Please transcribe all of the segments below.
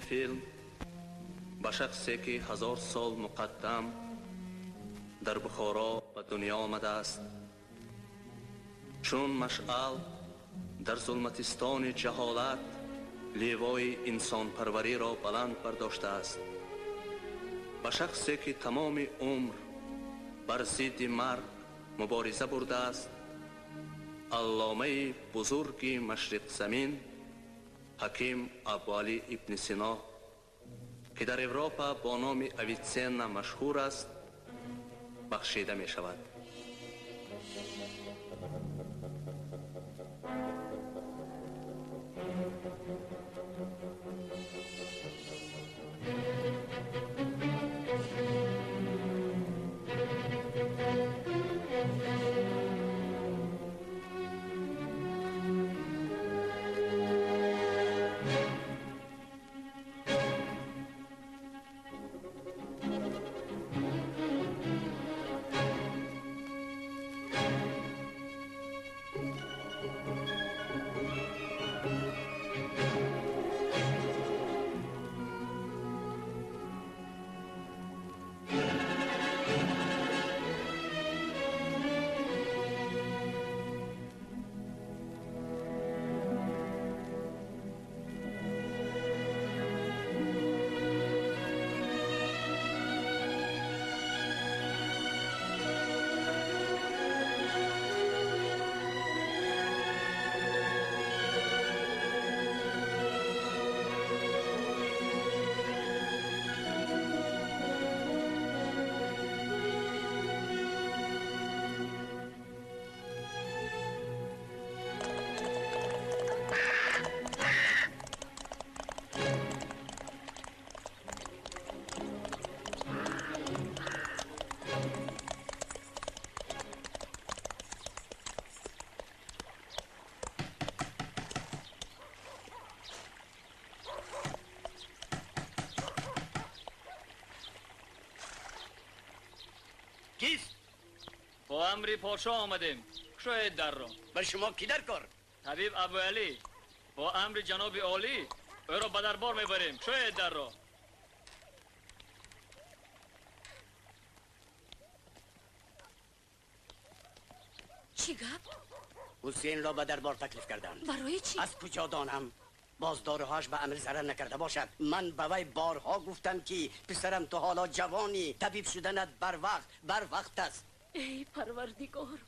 Филм ба шахсе ки 1000 сол муқаддам дар Бухоро ба дунё омадааст, чун машъал дар зулматистони ҷаҳолат ливои инсонпарвариро баланд бардоштааст, ба шахсе ки тамоми умр бар зидди марг мубориза бурдааст, алломаи бузурги машриқзамин Ҳаким Абуалӣ ибни Сино, ки дар Европа бо номи Авитсенна машҳур аст, бахшида мешавад. کیست؟ با امری پادشاه آمدیم. شاید در را. بر شما کی در کار؟ طبیب ابوعلی. با امر جناب عالی او را به دربار میبریم. شاید در را. چی گپ؟ حسین را به دربار تکلیف کردند. برای چی؟ از کجا دانم؟ بازدارهاش به امر ضرر نکرده باشد. من به وی بارها گفتم که پسرم تو حالا جوانی، طبیب شدنت بر وقت است. ای پروردگار،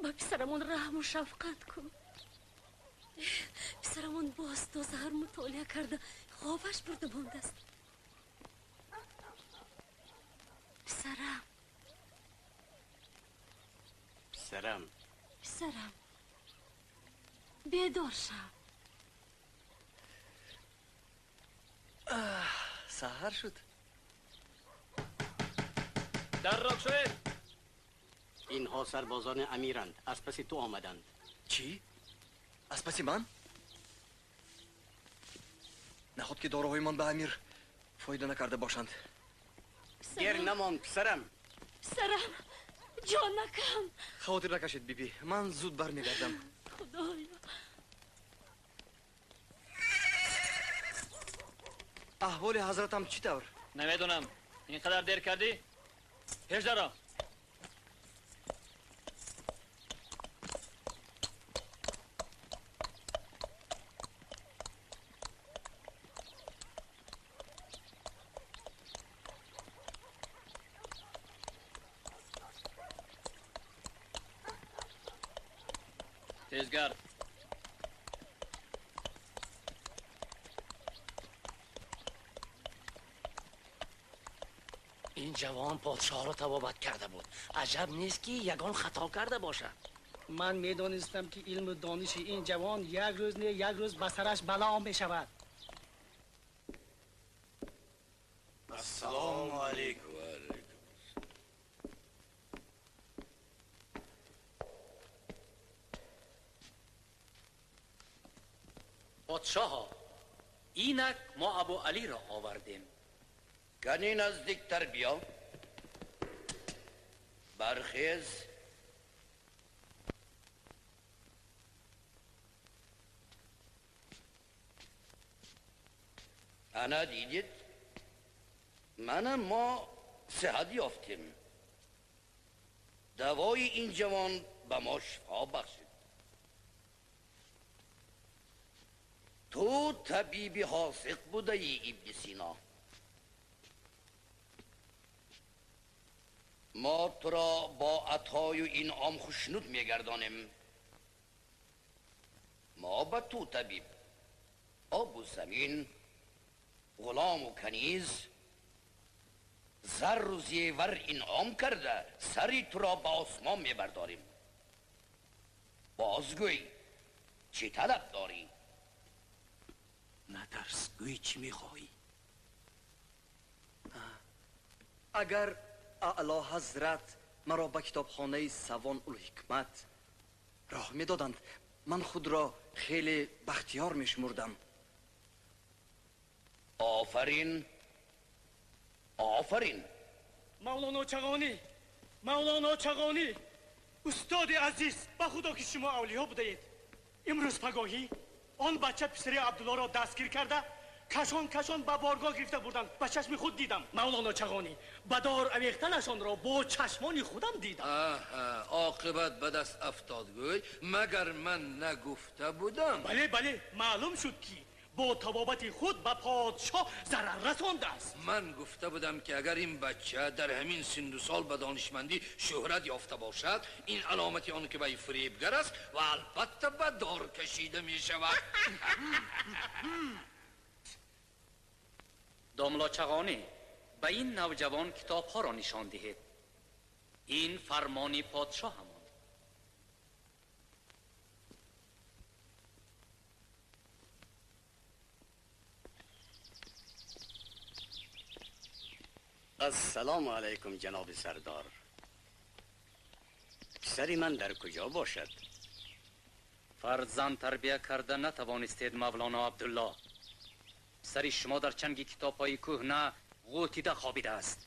با پسرمون رحم و شفقت کن. پسرمون باز تا سحر مطالعه کرده خوابش برده مانده است. پسرم، پسرم، پسرم، بیدار شو. سحر شد. در را شوید. اینها سربازان امیرند، از پس تو آمدند. چی؟ از پس من؟ نخود که داروهای من به امیر فایده نکرده باشند. دیر نمان پسرم. پسرم، جانکم. خاطر نکشید بی بی، من زود برمیگردم. خدایا. احوال حضرتم چطور؟ نمیدونم. اینقدر دیر کردی؟ پیش درا. تیزگرد. این جوان پادشاه را طبابت کرده بود. عجب نیست که یگان خطا کرده باشد. من میدانستم که علم و دانش این جوان یک روز نه یک روز به سرش بلا می شود. السلام علیکم. پادشاه، اینک ما ابو علی را آوردیم. کنی نزدیکتر بیا. برخیز. Ана дидед, манам мо сиҳат ёфтем. Давои ин ҷавон ба мо шифо бахшид. Ту табиби ҳозиқ будаӣ, Ибни Сино. Мо туро бо атою инъом хушнуд мегардонем. Мо ба ту табиб обу замин, ғулому каниз, зарру зевар инъом карда, сари туро ба осмон мебардорем. Бозгӯй, чӣ талаб дорӣ? Натарс, гӯй чӣ мехоҳӣ? Агар Аъло ҳазрат маро ба китобхонаи Савон улҳикмат роҳ медоданд, ман худро хеле бахтиёр мешумурдам. Офарин, офарин. Мавлоно Чағонӣ, Мавлоно Чағонӣ, устоди азиз, ба худо ки шумо авлиё будаед. Имрӯз пагоҳӣ он бача писари Абдуллоро дастгир карда, кашон кашон ба боргоҳ гирифта бурданд. Ба чашми худ дидам, Мавлоно Чағонӣ. Ба дор авехтанашонро бо чашмони худам дидам. Аҳа, оқибат ба даст афтод гӯй, магар ман нагуфта будам? Бале, бале, маълум шуд ки бо табобати худ ба подшоҳ зарар расондааст. Ман гуфта будам ки агар ин бача дар ҳамин синну сол ба донишмандӣ шӯҳрат ёфта бошад, ин аломати он ки вай фиребгар аст ва албатта ба дор кашида мешавад. Домла Чағонӣ, ба ин навҷавон китобҳоро нишон диҳед. Ин фармони подшоҳамон. Ассалому алайкум, ҷаноби сардор. Писари ман дар куҷо бошад? Фарзанд тарбия карда натавонистед, Мавлоно Абдулло. Писари шумо дар чанги китобҳои кӯҳна ғӯтида хобидааст.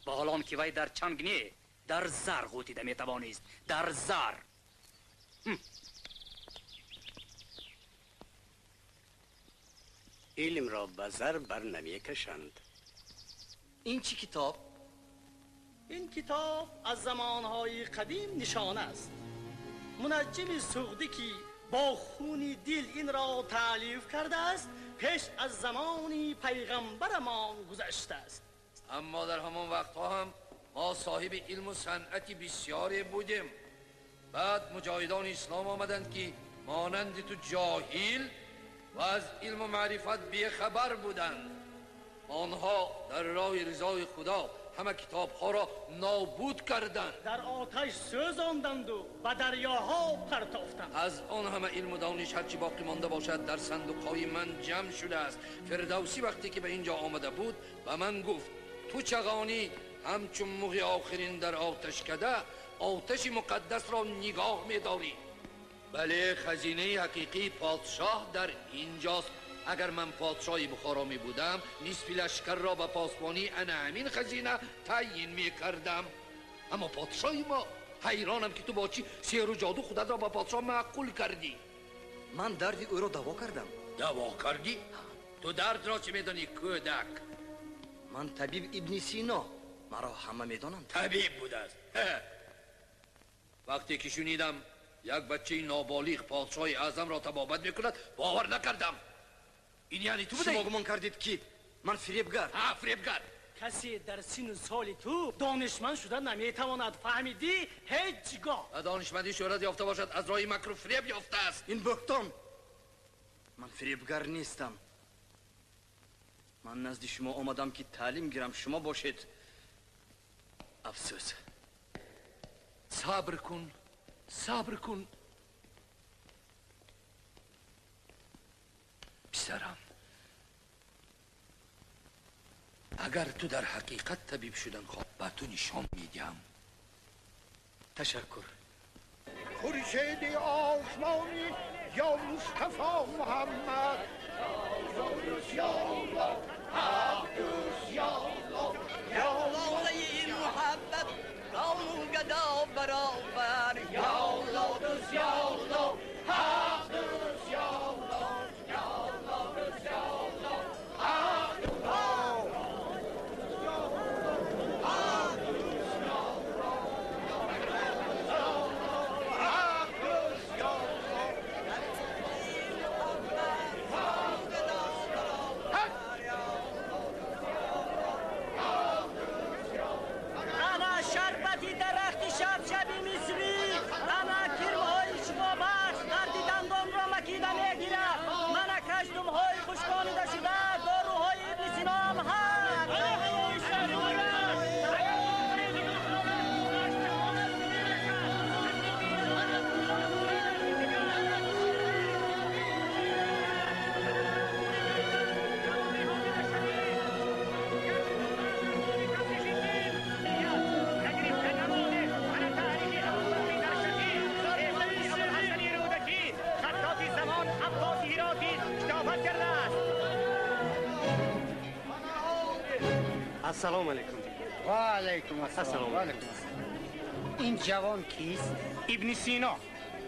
Ба ҳол он ки вай дар чанг не, дар зар ғӯтида метавонист. Дар зар. Илмро ба зар бар намекашанд. Ин чӣ китоб? Ин китоб аз замонҳои қадим нишона аст. Мунаҷҷими суғдӣ ки бо хуни дил инро таълиф кардааст, пеш аз замони пайғамбарамон гузаштааст. Аммо дар ҳамон вақтҳо ҳам мо соҳиби илму санъати бисёре будем. Баъд муҷоҳидони ислом омаданд ки монанди ту ҷоҳил ва аз илму маърифат бехабар буданд. Онҳо дар роҳи ризои Худо ҳама китобҳоро нобуд карданд. Дар оташ сӯзонданду ба дарёҳо партофтанд. Аз он ҳама илму дониш ҳарчи боқӣ монда бошад дар сандуқҳои ман ҷамъ шудааст. Фирдавсӣ вақте ки ба ин ҷо омада буд ба ман гуфт: ту Чағонӣ ҳамчун муғи охирин дар оташкада оташи муқаддасро нигоҳ медорӣ. Бале, хазинаи ҳақиқии подшоҳ дар инҷост. Агар ман подшоҳи Бухоро мебудам, нисфи лашкарро ба посбонии ана ҳамин хазина таъйин мекардам. Аммо подшоҳи мо, ҳайронам ки ту бо чӣ сеҳру ҷоду худатро ба подшоҳ маъқул кардӣ. Ман дарди ӯро даво кардам. Даво кардӣ? Ту дардро чӣ медонӣ, кӯдак? Ман табиб Ибни Сино, маро ҳама медонанд. Табиб будааст. Вақте ки шунидам як бачаи ноболиғ подшоҳи аъзамро табобат мекунад, бовар накардам. Ин яъне ту будаӣ? Шумо гумон кардед ки ман фиребгар? Ҳа, фиребгар. Касе дар синну соли ту донишманд шуда наметавонад, фаҳмидӣ? Ҳеҷ гоҳ. Ба донишмандӣ шӯҳрат ёфта бошад, аз роҳи макру фиреб ёфтааст. Ин бӯҳтон. Ман фиребгар нестам. Ман назди шумо омадам ки таълим гирам, шумо бошед. Афсӯс. Сабр кун, сабр кун. Писарам, агар ту дар ҳақиқат табиб шудан хоҳ, ба ту нишон медиҳам. Ташаккур. Хуршеди осмонӣ ё Мустафо Муҳаммад, ё Аллоҳ, Ҳақ ё Аллоҳ, ё лолаи муҳаббат қавму гадо баробар, ё Аллоҳ, ё Аллоҳ, Ҳақ ё Аллоҳ, ё Аллоҳ, ё Аллоҳ, Ҳақ. Ассалому алайкум. Ва алайкум ассалом. Ва алайкум ассалом. Ин ҷавон кист? Ибни Сино.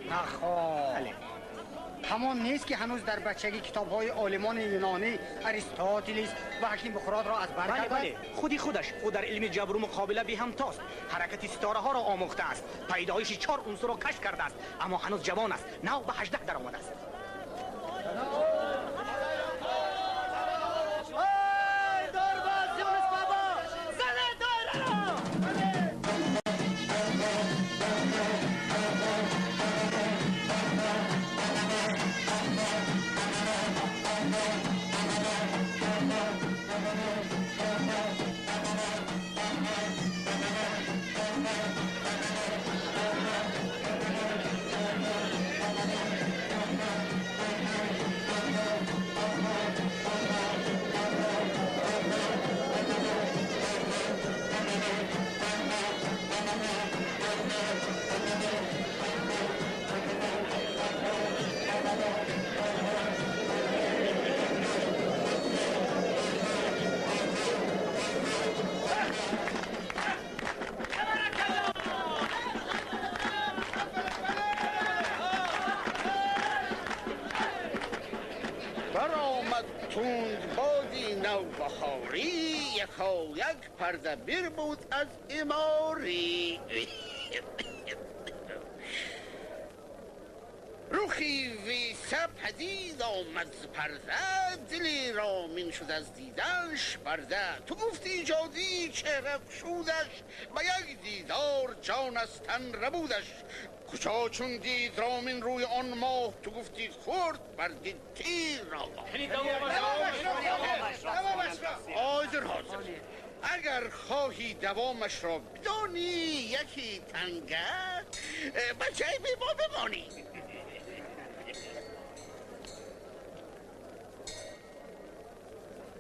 Нахо. Ҳамон нест ки ҳанӯз дар бачагӣ китобҳои олимони юнонӣ Аристотелис ва ҳаким Буқротро аз бар кард? Бале, худи худаш. Ӯ дар илми ҷабру муқобила беҳамтост. Ҳаракати ситораҳоро омӯхтааст. Пайдоиши 4 унсурро кашф кардааст. Аммо ҳанӯз ҷавон аст. Нав ба 18 даромадааст. یک پرده بیر بود از اماری روخی ویسه پدید آمد ز پرده دلی را من شد از دیدنش برده تو گفتی جادی چهره گشودش به یک دیدار جان از تن ربودش کجا چون دید رامین روی آن ماه تو گفتی خورد برگ تیر را حاضر حاضر اگر خواهی دوامش را بدانی یکی تنگه به جیب ما بمانی.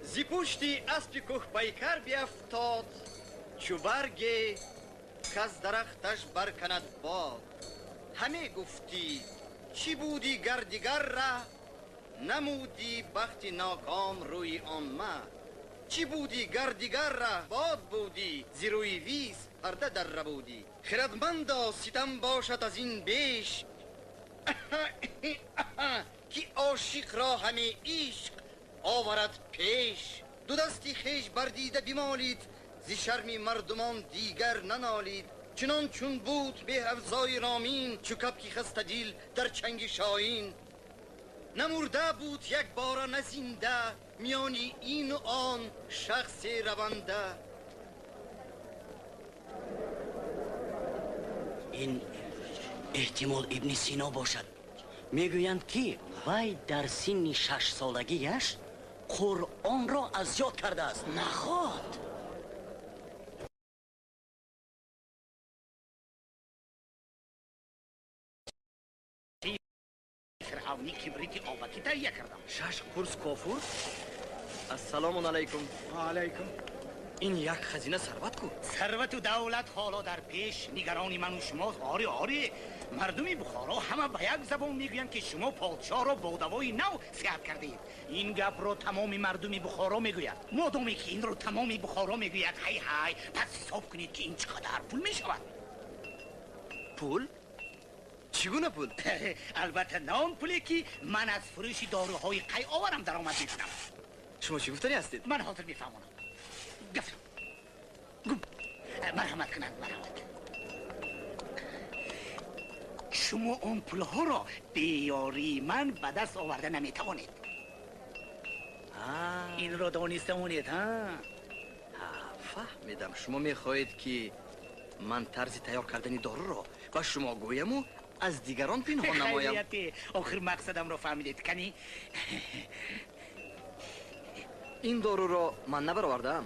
ز پشتی اسب کوه پیکر بیفتاد چو برگی کز درختش برکند باد. همه گفتی چی بودی گر دیگر ره نمودی بخت ناکام روی آن مه. چی بودی گر دیگر ره باد بودی ز روی ویس پرده در ربودی. خردمندا ستم باشد از این بیش که عاشق را همه عشق آورد پیش. دو دستی خویش بر دیده بمالید ز شرم مردمان دیگر ننالید. چنان چون بود به افزای رامین چو کبکی خسته دل در چنگ شاهین. نمرده بود یک باره نه زنده میان این و آن شخص رونده. این احتمال ابن سینا باشد. میگویند که وی در سن 6 سالگیش قرآن را از یاد کرده است. نخواد فرعونی کبریت آبکی تهیه کردم. 6 قرص کافور. السلام علیکم. و علیکم. این یک خزینه ثروت کو. ثروت و دولت حالا در پیش نگران من و شماست. آره آره، مردم بخارا همه به یک زبان میگویند که شما پادشاه را با دوای نو صحت کرده اید. این گپ را تمام مردم بخارا میگوید. مادامی که این را تمام بخارا میگوید هی هی، پس حساب کنید که این چقدر پول میشود. پول؟ چگونه پول؟ البته نه آن پولی که من از فروش داروهای قی آورم درآمد میکنم. شما چی گفتنی هستید؟ من حاضر میفهمانم. گفتم گم. مرحمت کنند، مرحمت. شما آن پولها را به یاری من به دست آورده نمیتوانید. این را دانسته مانید. ها فهمیدم. شما میخواهید که من طرز تیار کردن دارو را به شما گویم و از دیگران پنهان نمایم. آخر مقصدم را فهمیدید کنی؟ این دارو را من نبرآوردم.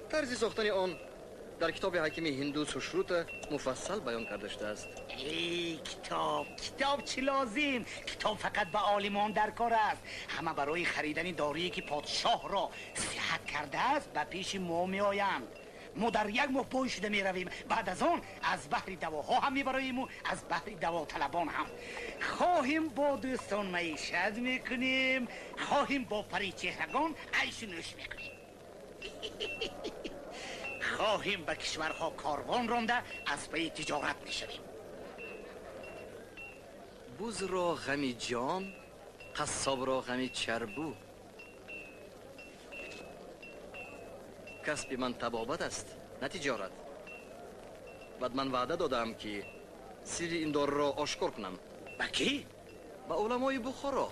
طرز ساختن آن در کتاب حکیم هندو سوشروت مفصل بیان کرده شده است. ای کتاب، کتاب چی لازم؟ کتاب فقط به عالمان در کار است. همه برای خریدن دارویی که پادشاه را صحت کرده است به پیش ما می آیند. ما در یک ماه پای شده می رویم. بعد از آن از بحر دواها هم می براییم و از بحر دواطلبان هم. خواهیم با دوستان معیشت میکنیم، خواهیم با پری چهرگان عیش و نوش میکنیم. Хоҳем ба кишварҳо корвон ронда аз паи тиҷорат мешавем. Бузро ғами ҷон, қассобро ғами чарбу. Касби ман табобат аст, на тиҷорат. Баъд ман ваъда додаам, ки сирри ин доруро ошкор кунам. Ба кӣ? Ба уламои Бухоро.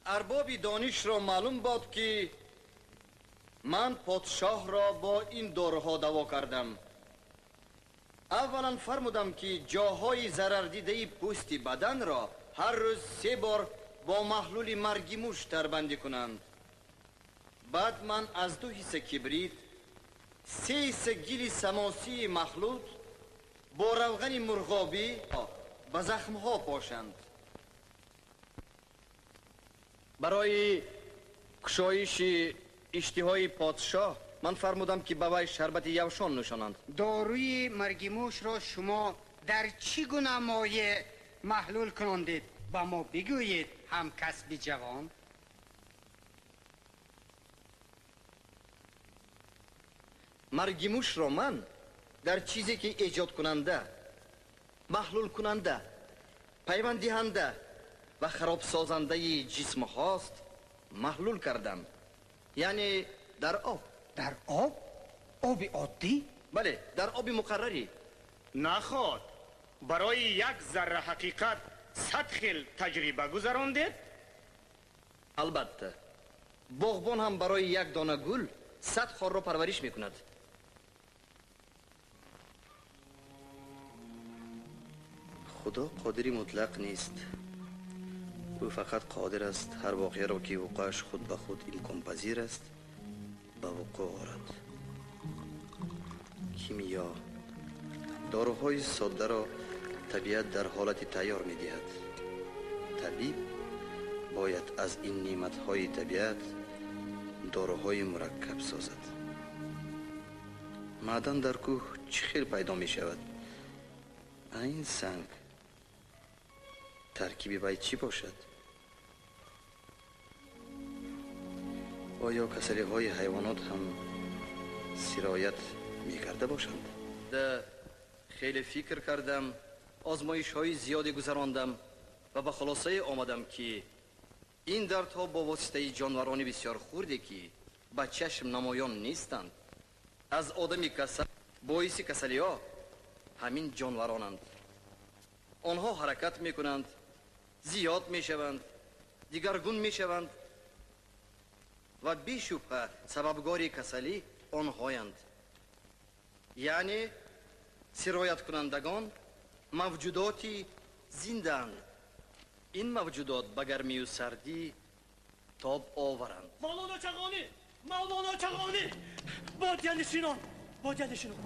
Арбоби донишро маълум бод, ки ман подшоҳро бо ин доруҳо даво кардам. Аввалан фармудам, ки ҷоҳои зарардидаи пӯсти баданро ҳар рӯз 3 бор бо маҳлули марги муш тарбандӣ кунанд. Баъд ман аз 2 ҳисса кибрит, 3 ҳисса гили самосии махлут бо равғани мурғобӣ ба захмҳо пошанд. Барои кушоиши иштиҳои подшоҳ ман фармудам, ки ба вай шарбати явшон нӯшонанд. Доруи марги мушро шумо дар чӣ гуна моеъ маҳлул кунондед? Ба мо бигӯед, ҳамкасби ҷавон. Марги мушро ман дар чизе ки эҷодкунанда, маҳлулкунанда, пайванддиҳанда ва харобсозандаи ҷисмҳост маҳлул кардам. Яъне дар об. Дар об? Оби оддӣ? Бале, дар оби муқаррарӣ. Наход, барои як зарра ҳақиқат 100 хел таҷриба гузарондед? Албатта. Боғбон ҳам барои як дона гул 100 хорро парвариш мекунад. Худо қодири мутлақ нест. Ӯ фақат қодир аст ҳар воқеаро, ки вуқӯъаш худ ба худ имконпазир аст, ба вуқӯъ орад. Кимиё доруҳои соддаро табиат дар ҳолати тайёр медиҳад. Табиб бояд аз ин неъматҳои табиат доруҳои мураккаб созад. Маъдан дар кӯҳ чӣ хел пайдо мешавад? Ин санг таркиби вай чӣ бошад? Оё касалиҳои ҳайвонот ҳам сироят мекарда бошанд? Хеле фикр кардам, озмоишҳои зиёде гузарондам ва ба хулосае омадам, ки ин дардҳо бо воситаи ҷонварони бисёр хурде, ки ба чашм намоён нестанд, аз одами касал боиси касалиҳо ҳамин ҷонваронанд. Онҳо ҳаракат мекунанд, зиёд мешаванд, дигаргун мешаванд ва бешубҳа сабабгори касалӣ онҳоянд. Яъне сирояткунандагон мавҷудоти зиндаанд. Ин мавҷудот ба гармию сардӣ тоб оваранд. Мавлоно Чағонӣ! Мавлоно Чағонӣ! Бодиянишинон! Бодиянишинон!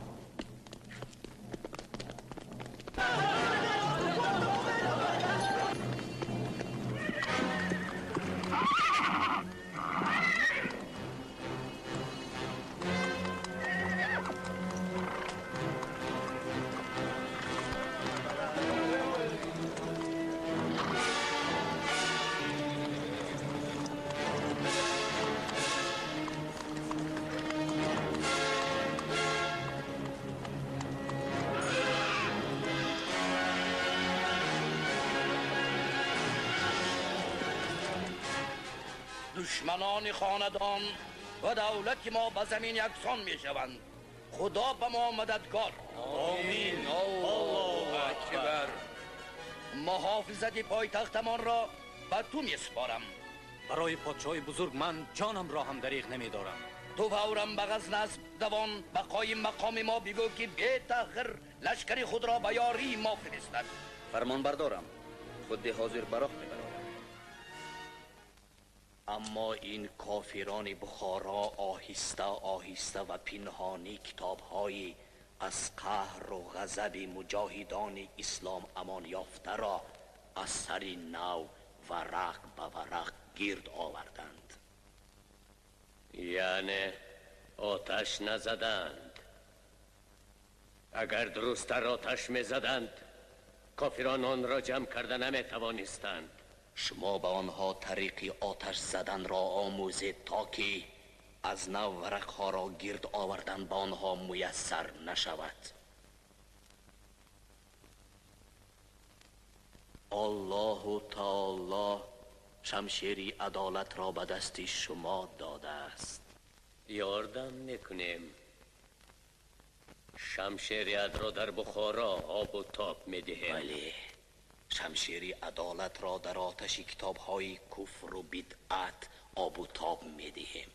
Душманони хонадон ва давлати мо ба замин яксон мешаванд. Худо ба мо мададгор. Омин. Аллоҳу акбар. Муҳофизати пойтахтамонро ба ту месупорам. Барои подшоҳи бузург ман ҷонамро ҳам дариғ намедорам. Ту фавран ба Ғазна асп давон, ба қоим мақоми мо бигӯ, ки бетаъхир лашкари худро ба ёрии мо фиристад. Фармонбардорам, худи ҳозир ба роҳ мебарам. Аммо ин кофирони Бухоро оҳиста оҳиста ва пинҳонӣ китобҳои аз қаҳру ғазаби муҷоҳидони ислом амон ёфтаро аз сари нав варақ ба варақ гирд оварданд. Яъне оташ назаданд. Агар дурусттар оташ мезаданд, кофирон онро ҷамъ карда наметавонистанд. Шумо ба онҳо тариқи оташ заданро омӯзед, то ки Аз нав варақҳоро гирд овардан ба онҳо муяссар нашавад. Аллоҳу таоло шамшери адолатро ба дасти шумо додааст. Ёрдам мекунем. Шамшери адлро дар Бухоро обу тоб медиҳем. Бале, шамшери адолатро дар оташи китобҳои куфру бидъат обу тоб медиҳем.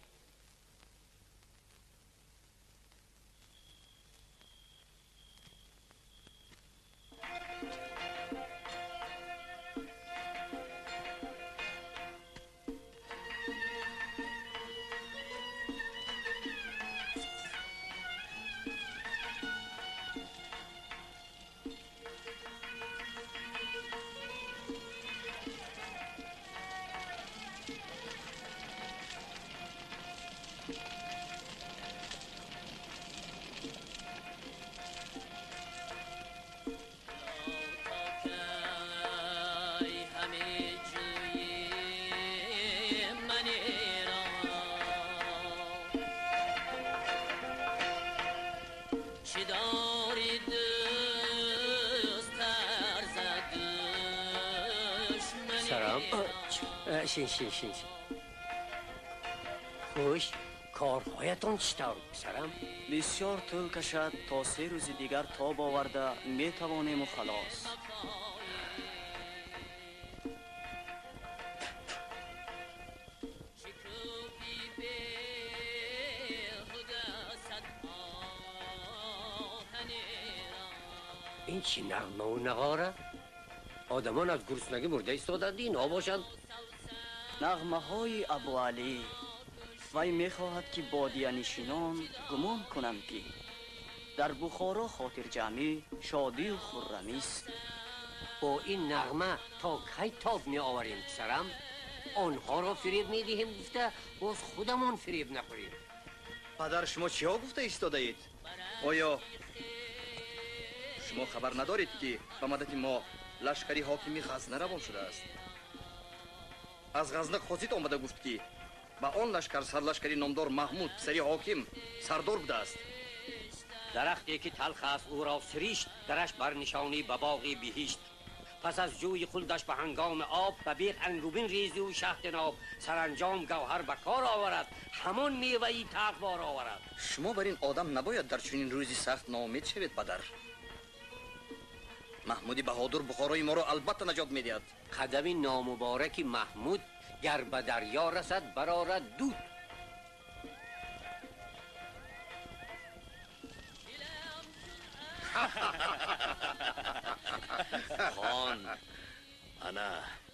Шин, шин, шин, шин. Хуш, корҳоятон чӣ тавр, писарам? Бисёр тӯл кашад, то 3 рӯзи дигар тоб оварда метавонему халос. Ин чӣ нағмаву нағора? Одамон аз гуруснагӣ мурда истоданд, инҳо бошанд. Нағмаҳои Абуалӣ. Вай мехоҳад, ки бодиянишинон гумон кунанд, ки дар Бухоро хотирҷамъӣ, шодию хуррамист. Бо ин нағма то кай тоб меоварем, писарам? Онҳоро фиреб медиҳем гуфта, боз худамон фиреб нахӯрем. Падар, шумо чиҳо гуфта истодаед? Оё шумо хабар надоред, ки ба мадади мо лашкари ҳокими Ғазна равон шудааст? Аз Ғазна қосид омада гуфт, ки ба он лашкар сарлашкари номдор Маҳмуд, писари ҳоким, сардор будааст. Дарахте ки талх аст, ӯро сиришт, дараш бар нишонӣ ба боғи биҳишт. Пас аз ҷӯи хулдаш ба ҳангоми об, ба бех ангубин резу шаҳди ноб, саранҷом гавҳар ба кор оварад, ҳамон меваи талх бор оварад. Шумо бар ин одам набояд дар чунин рӯзи сахт ноумед шавед, падар. Маҳмуди Баҳодур Бухорои моро албатта наҷот медиҳад. Қадами номубораки Маҳмуд гар ба дарё расад, барорад дуд. Хон, ана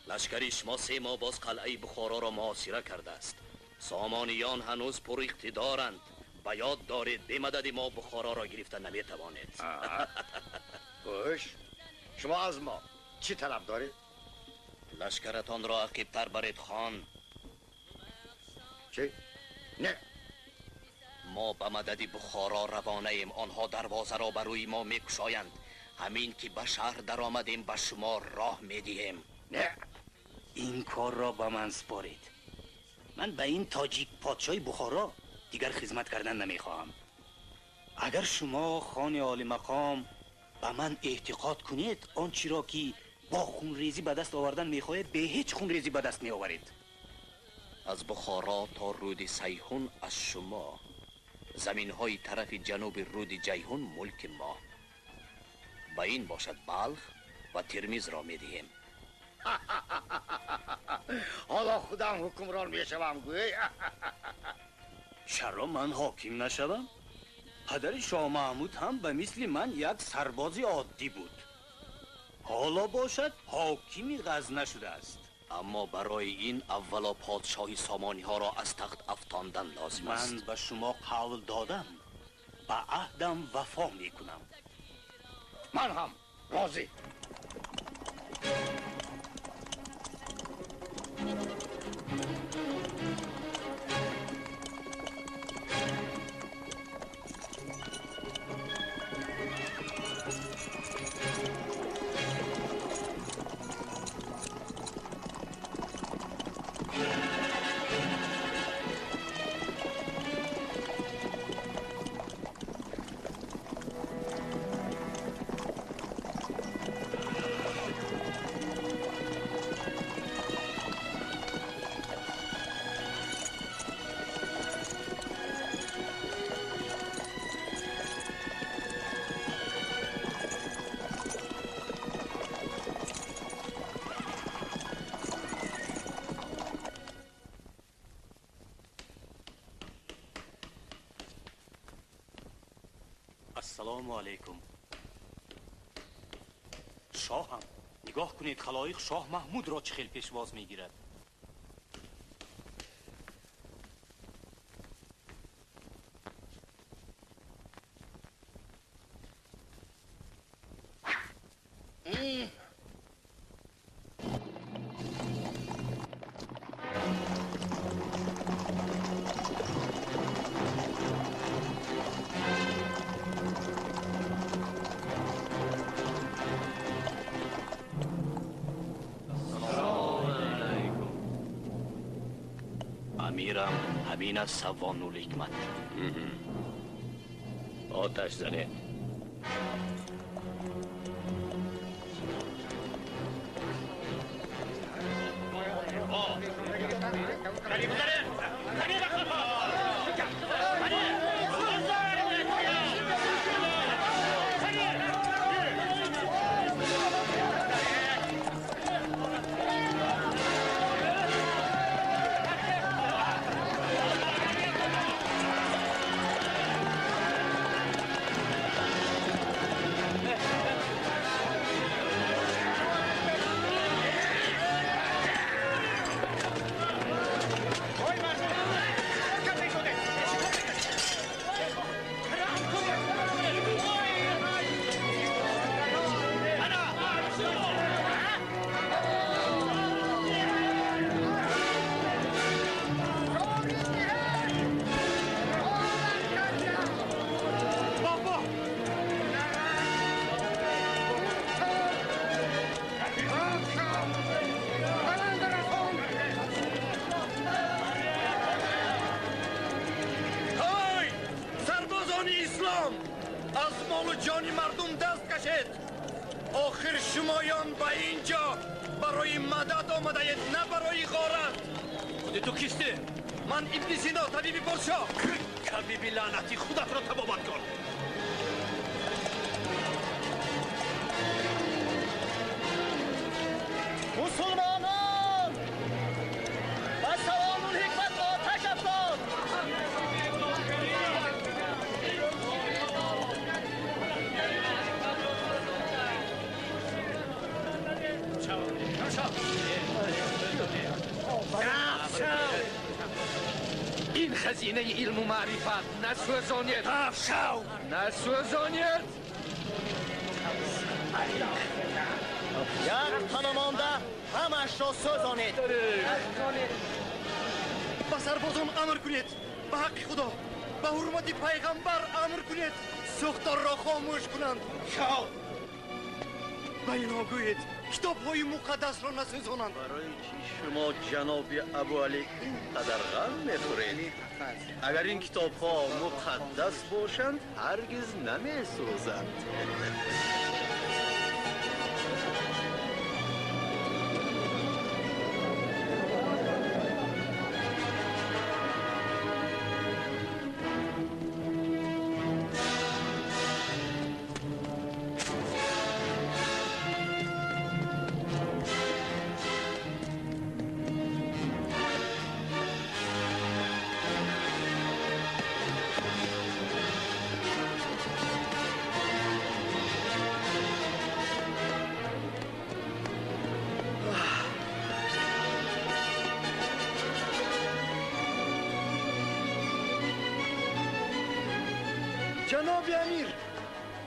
лашкари шумо 3 моҳ боз қалъаи Бухороро муҳосира кардааст. Сомониён ҳанӯз пуриқтидоранд. Ба ёд доред, бемадади мо Бухороро гирифта наметавонед. Хуш, шумо аз мо чӣ талаб доред? Лашкаратонро ақибтар баред, хон. Чӣ? Не. Мо ба мадади Бухоро равонаем. Онҳо дарвозаро ба рӯи мо мекушоянд. Ҳамин ки ба шаҳр даромадем, ба шумо роҳ медиҳем. Не. Ин корро ба ман според. Ман ба ин тоҷик подшоҳи Бухоро дигар хизмат кардан намехоҳам. Агар шумо хони олимақом ба ман эътиқод кунед, он чиро ки бо хунрезӣ ба даст овардан мехоҳед, бе ҳеҷ хунрезӣ ба даст меоваред. Аз Бухоро то рӯди Сайҳун аз шумо, заминҳои тарафи ҷануби рӯди Ҷайҳун мулки мо. Ба ин бошад Балх ва Термизро медиҳем. Ҳоло худам ҳукмрон мешавам, гӯй. Чаро ман ҳоким нашавам? Падари Шоҳ Маҳмуд ҳам ба мисли ман як сарбози оддӣ буд. Ҳоло бошад ҳокими Ғазна шудааст. Аммо барои ин аввало подшоҳи сомониҳоро аз тахт афтондан лозим аст. Ман ба шумо қавл додам, ба аҳдам вафо мекунам. Ман ҳам розӣ. Ассалому алайкум. Шоҳам, нигоҳ кунед, халоиқ шоҳ Маҳмудро чӣ хел пешвоз мегирад. Амирам, ҳамин аст савону ҳикмат. Оташ занед. Ин хазинаи илму маърифат насӯзонед, насӯзонед. Як тана монда ҳамаашро сӯзонед. Ба сарбозон амр кунед, ба ҳаққи Худо, ба ҳурмати пайғамбар амр кунед, сӯхторро хомӯш кунанд. Ба инҳо гӯед, китобҳои муқаддасро насӯзонанд. Барои чӣ шумо ҷаноби Абуалӣ ин қадар ғам мехӯред? Агар ин китобҳо муқаддас бошанд, ҳаргиз намесӯзанд. Ҷаноби амир,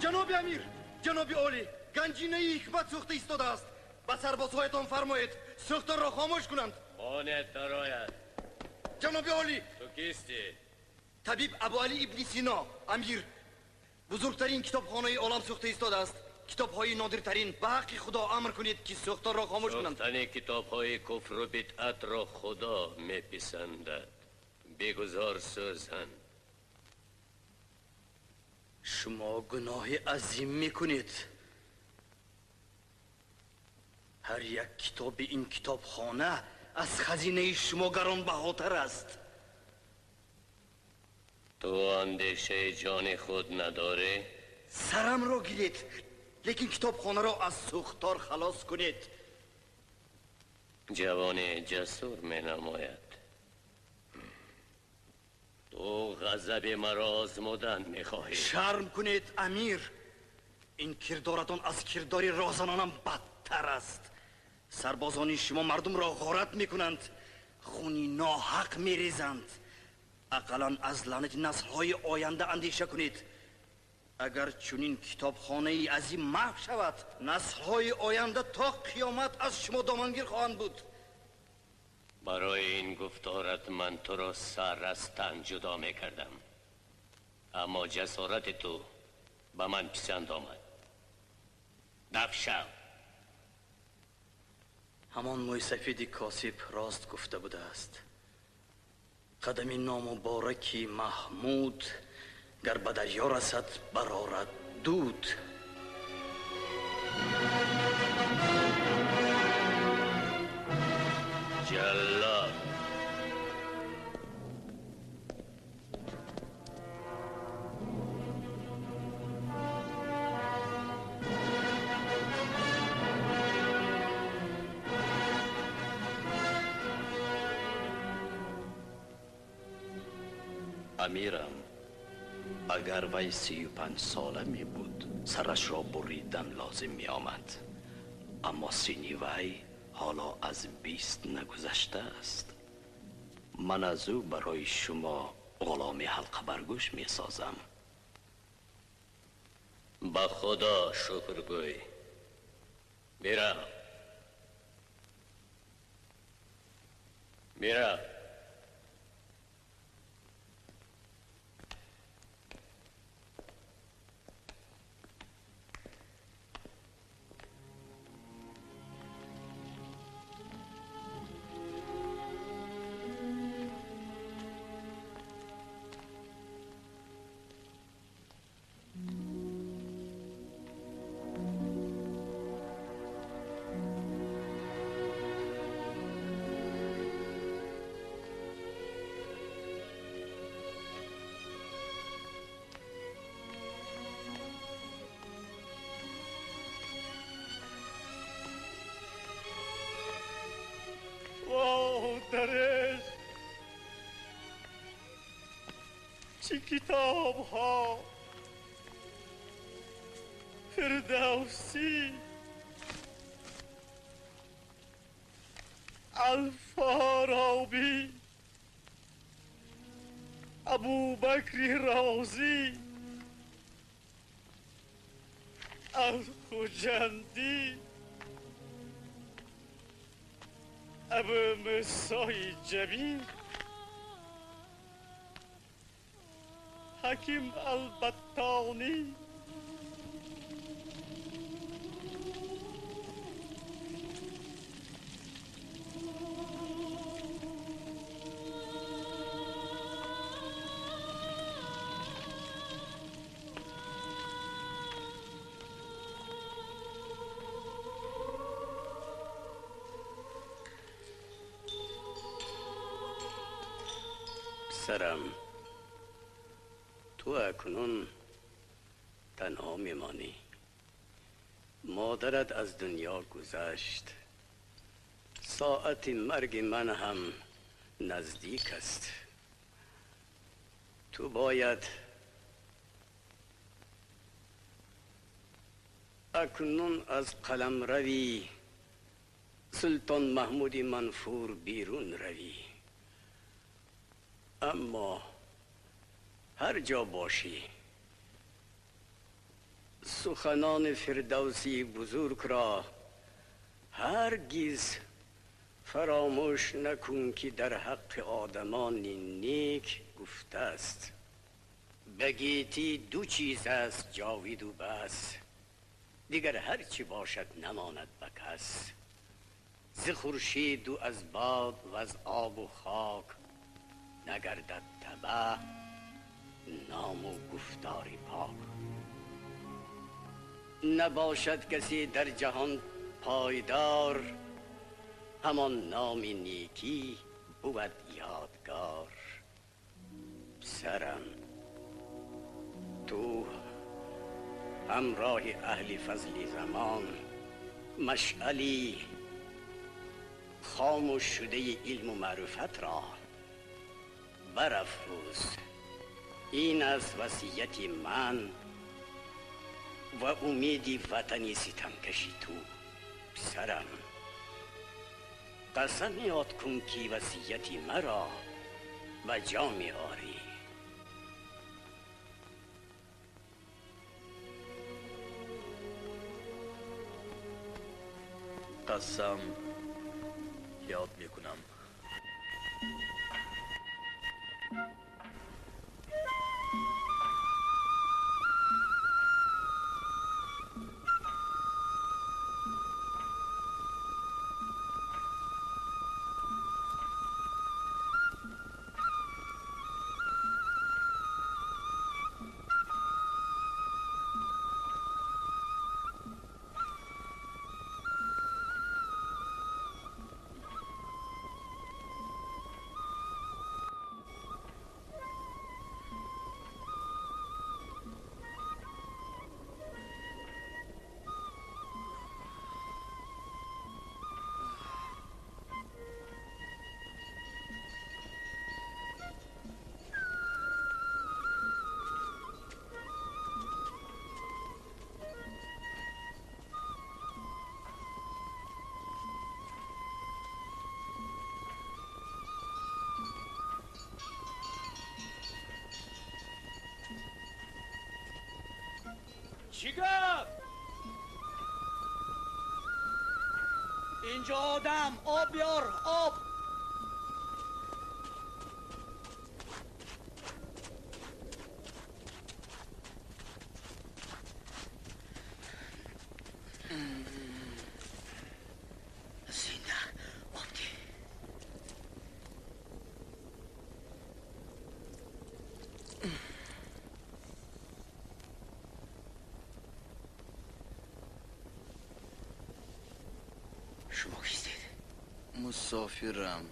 ҷаноби амир, ҷаноби олӣ, ганҷинаи ҳикмат сӯхта истодааст. Ба сарбозҳоятон фармоед, сӯхторро хомӯш кунанд. Хонет дарояд. Ҷаноби олӣ! Ту кистӣ? Табиб Абуалӣ ибни Сино, амир. Бузургтарин китобхонаи олам сӯхта истодааст. Китобҳои нодиртарин, ба ҳаққи Худо амр кунед, ки сӯхторро хомӯш кунанд. Сӯхтани китобҳои куфру бидъатро Худо меписандад. Бигузор сӯзанд. Шумо гуноҳи азим мекунед. Ҳар як китоби ин китобхона аз хазинаи шумо гаронбаҳотар аст. Ту андешаи ҷони худ надорӣ? Сарамро гиред, лекин китобхонаро аз сӯхтор халос кунед. Ҷавони ҷасур менамояд. Ту Ту ғазаби маро озмудан мехоҳӣ. Шарм кунед, амир. Ин кирдоратон аз кирдори роҳзанонам бадтар аст. Сарбозони шумо мардумро ғорат мекунанд, хуни ноҳақ мерезанд. Ақаллан аз лаънати наслҳои оянда андеша кунед. Агар чунин китобхонаи азим маҳв шавад, наслҳои оянда то қиёмат аз шумо домангир хоҳанд буд. Барои ин гуфторат ман туро сар аз тан ҷудо мекардам, аммо ҷасорати ту ба ман писанд омад. Даф шав. Ҳамон мӯйсафеди косиб рост гуфта будааст. Қадами номубораки Маҳмуд гар ба дарё расад, барорад дуд. Ҷаллод. Амирам, агар вай 35 сола мебуд, сарашро буридан лозим меомад. Аммо синни вай ҳоло аз 20 нагузаштааст. Ман аз ӯ барои шумо ғуломи ҳалқабаргӯш месозам. Ба Худо шукр гӯй. Бирав. Бирав. چی کتاب ها، فردوسی، الفارابی، ابوبکر رازی، الخجندی، ابو موسی جبیر، حکیم البطانی. پسرم، تو اکنون تنها میمانی. مادرت از دنیا گذشت. ساعت مرگ من هم نزدیک است. تو باید اکنون از قلمروی سلطان محمود منفور بیرون روی. اما هر جا باشی سخنان فردوسی بزرگ را هرگز فراموش نکن که در حق آدمان نیک گفته است. به گیتی دو چیز است جاوید و بس، دیگر هر چی باشد نماند به کس. ز خورشید و از باد و از آب و خاک نگردد تبه نام و گفتار پاک. نباشد کسی در جهان پایدار، همان نام نیکی بود یادگار. پسرم، تو همراه اهل فضل زمان مشعلی خاموش شده علم و معرفت را برافروز. Ин аст васияти ман ва умеди ватани ситамкаши ту, писарам. Қасам ёд кун, ки васияти маро ба ҷо меорӣ. Қасам ёд мекунам. Чӣ гап? Инҷо одам, об биёр, об. Зинда об ди. Шумо кистед? Мусофирам.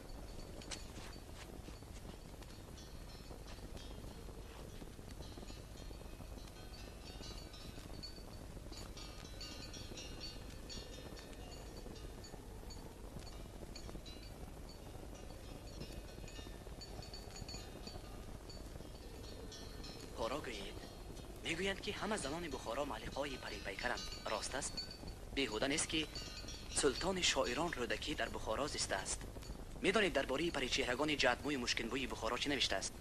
Бухоро гӯед. Мегӯянд, ки ҳама занони Бухоро малиқои парипайкаранд. Рост аст? Беҳуда нест, ки султони шоирон Рӯдакӣ дар Бухоро зистааст. Медонед, дар бораи паричеҳрагони ҷадмӯи мушкинбӯи Бухоро чӣ навиштааст?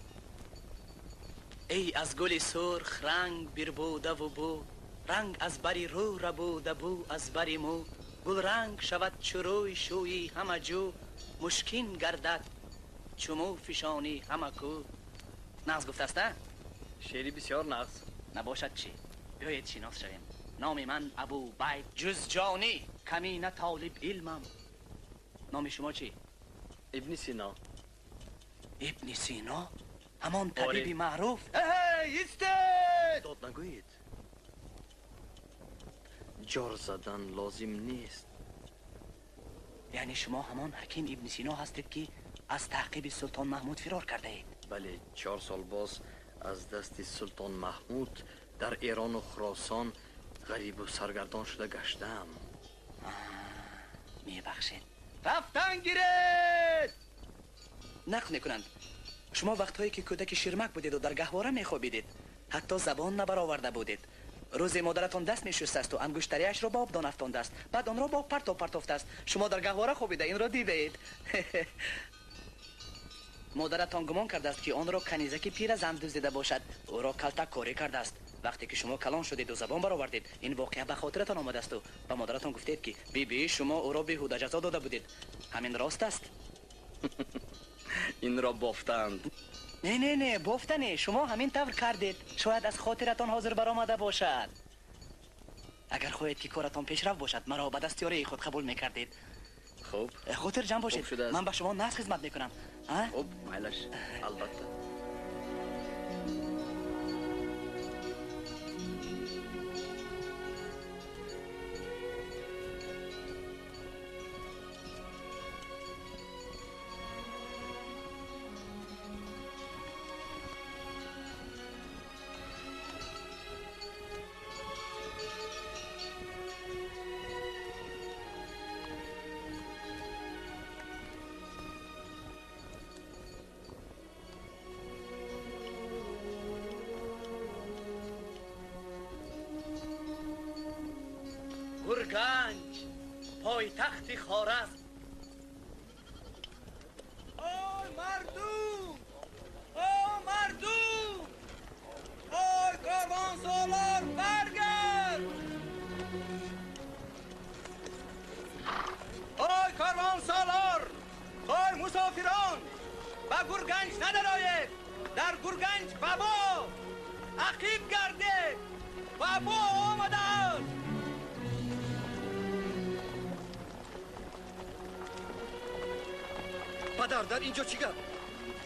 Эй аз гули сурх ранг бирбудаву бу, ранг аз бари рӯ рабуда бу, аз бари мӯ гулранг шавад, чу рӯй шӯйӣ ҳама ҷӯ, мушкин гардад чу мӯ фишонӣ ҳама кӯ. Нағз гуфтааст, а? Шеъри бисёр нағз. Набошад чӣ? Биёед шинос шавем. Номи ман Абубайд Ҷузҷонӣ, камина толиб илмам. Номи шумо чӣ? Ибни Сино. Ибни Сино? Ҳамон табиби маъруф? Истед! Дод нагӯед. Ҷор задан лозим нест. Яъне шумо ҳамон ҳаким Ибни Сино ҳастед, ки аз таъқиби Султон Маҳмуд фирор кардаед? Бале, 4 сол боз аз дасти Султон Маҳмуд дар Эрону Хуросон ғарибу саргардон шуда гаштаам. Мебахшед. Рафтан гиред! Нақл мекунанд, шумо вақтҳое ки кӯдаки ширмак будеду дар гаҳвора мехобидед, ҳатто забон набароварда будед. Рӯзе модаратон даст мешустасту ангуштарияшро ба обдон афтондааст, баъд онро бо партов партофтааст. Шумо дар гаҳвора хобида инро дидаед. Модаратон гумон кардааст, ки онро канизаки пиразан дуздида бошад, ӯро калтаккорӣ кардааст. Вақте ки шумо калон шудеду забон баровардед, ин воқеа ба хотиратон омадасту ба модаратон гуфтед, ки биби, шумо ӯро беҳуда ҷазо дода будед. Ҳамин рост аст? Инро бофтаанд. Не, не, не, бофта не, шумо ҳамин тавр кардед. Шояд аз хотиратон ҳозир баромада бошад. Агар хоҳед, ки коратон пешрав бошад, маро ба дастёрии худ қабул мекардед. Хуб. Хотир ҷамъ бошед, ман ба шумо нағз хизмат мекунам. Хуб, майлаш, албатта. Гурганҷ, пойтахти Хоразм. Ой мардум! О мардум! Ой корвонсолор, баргард! Ой корвонсолор! Ой мусофирон! Ба Гурганҷ надароед! Дар Гурганҷ вабо! Ақиб гардед! Вабо омадааст! Падар, дар инҷо чӣ гап?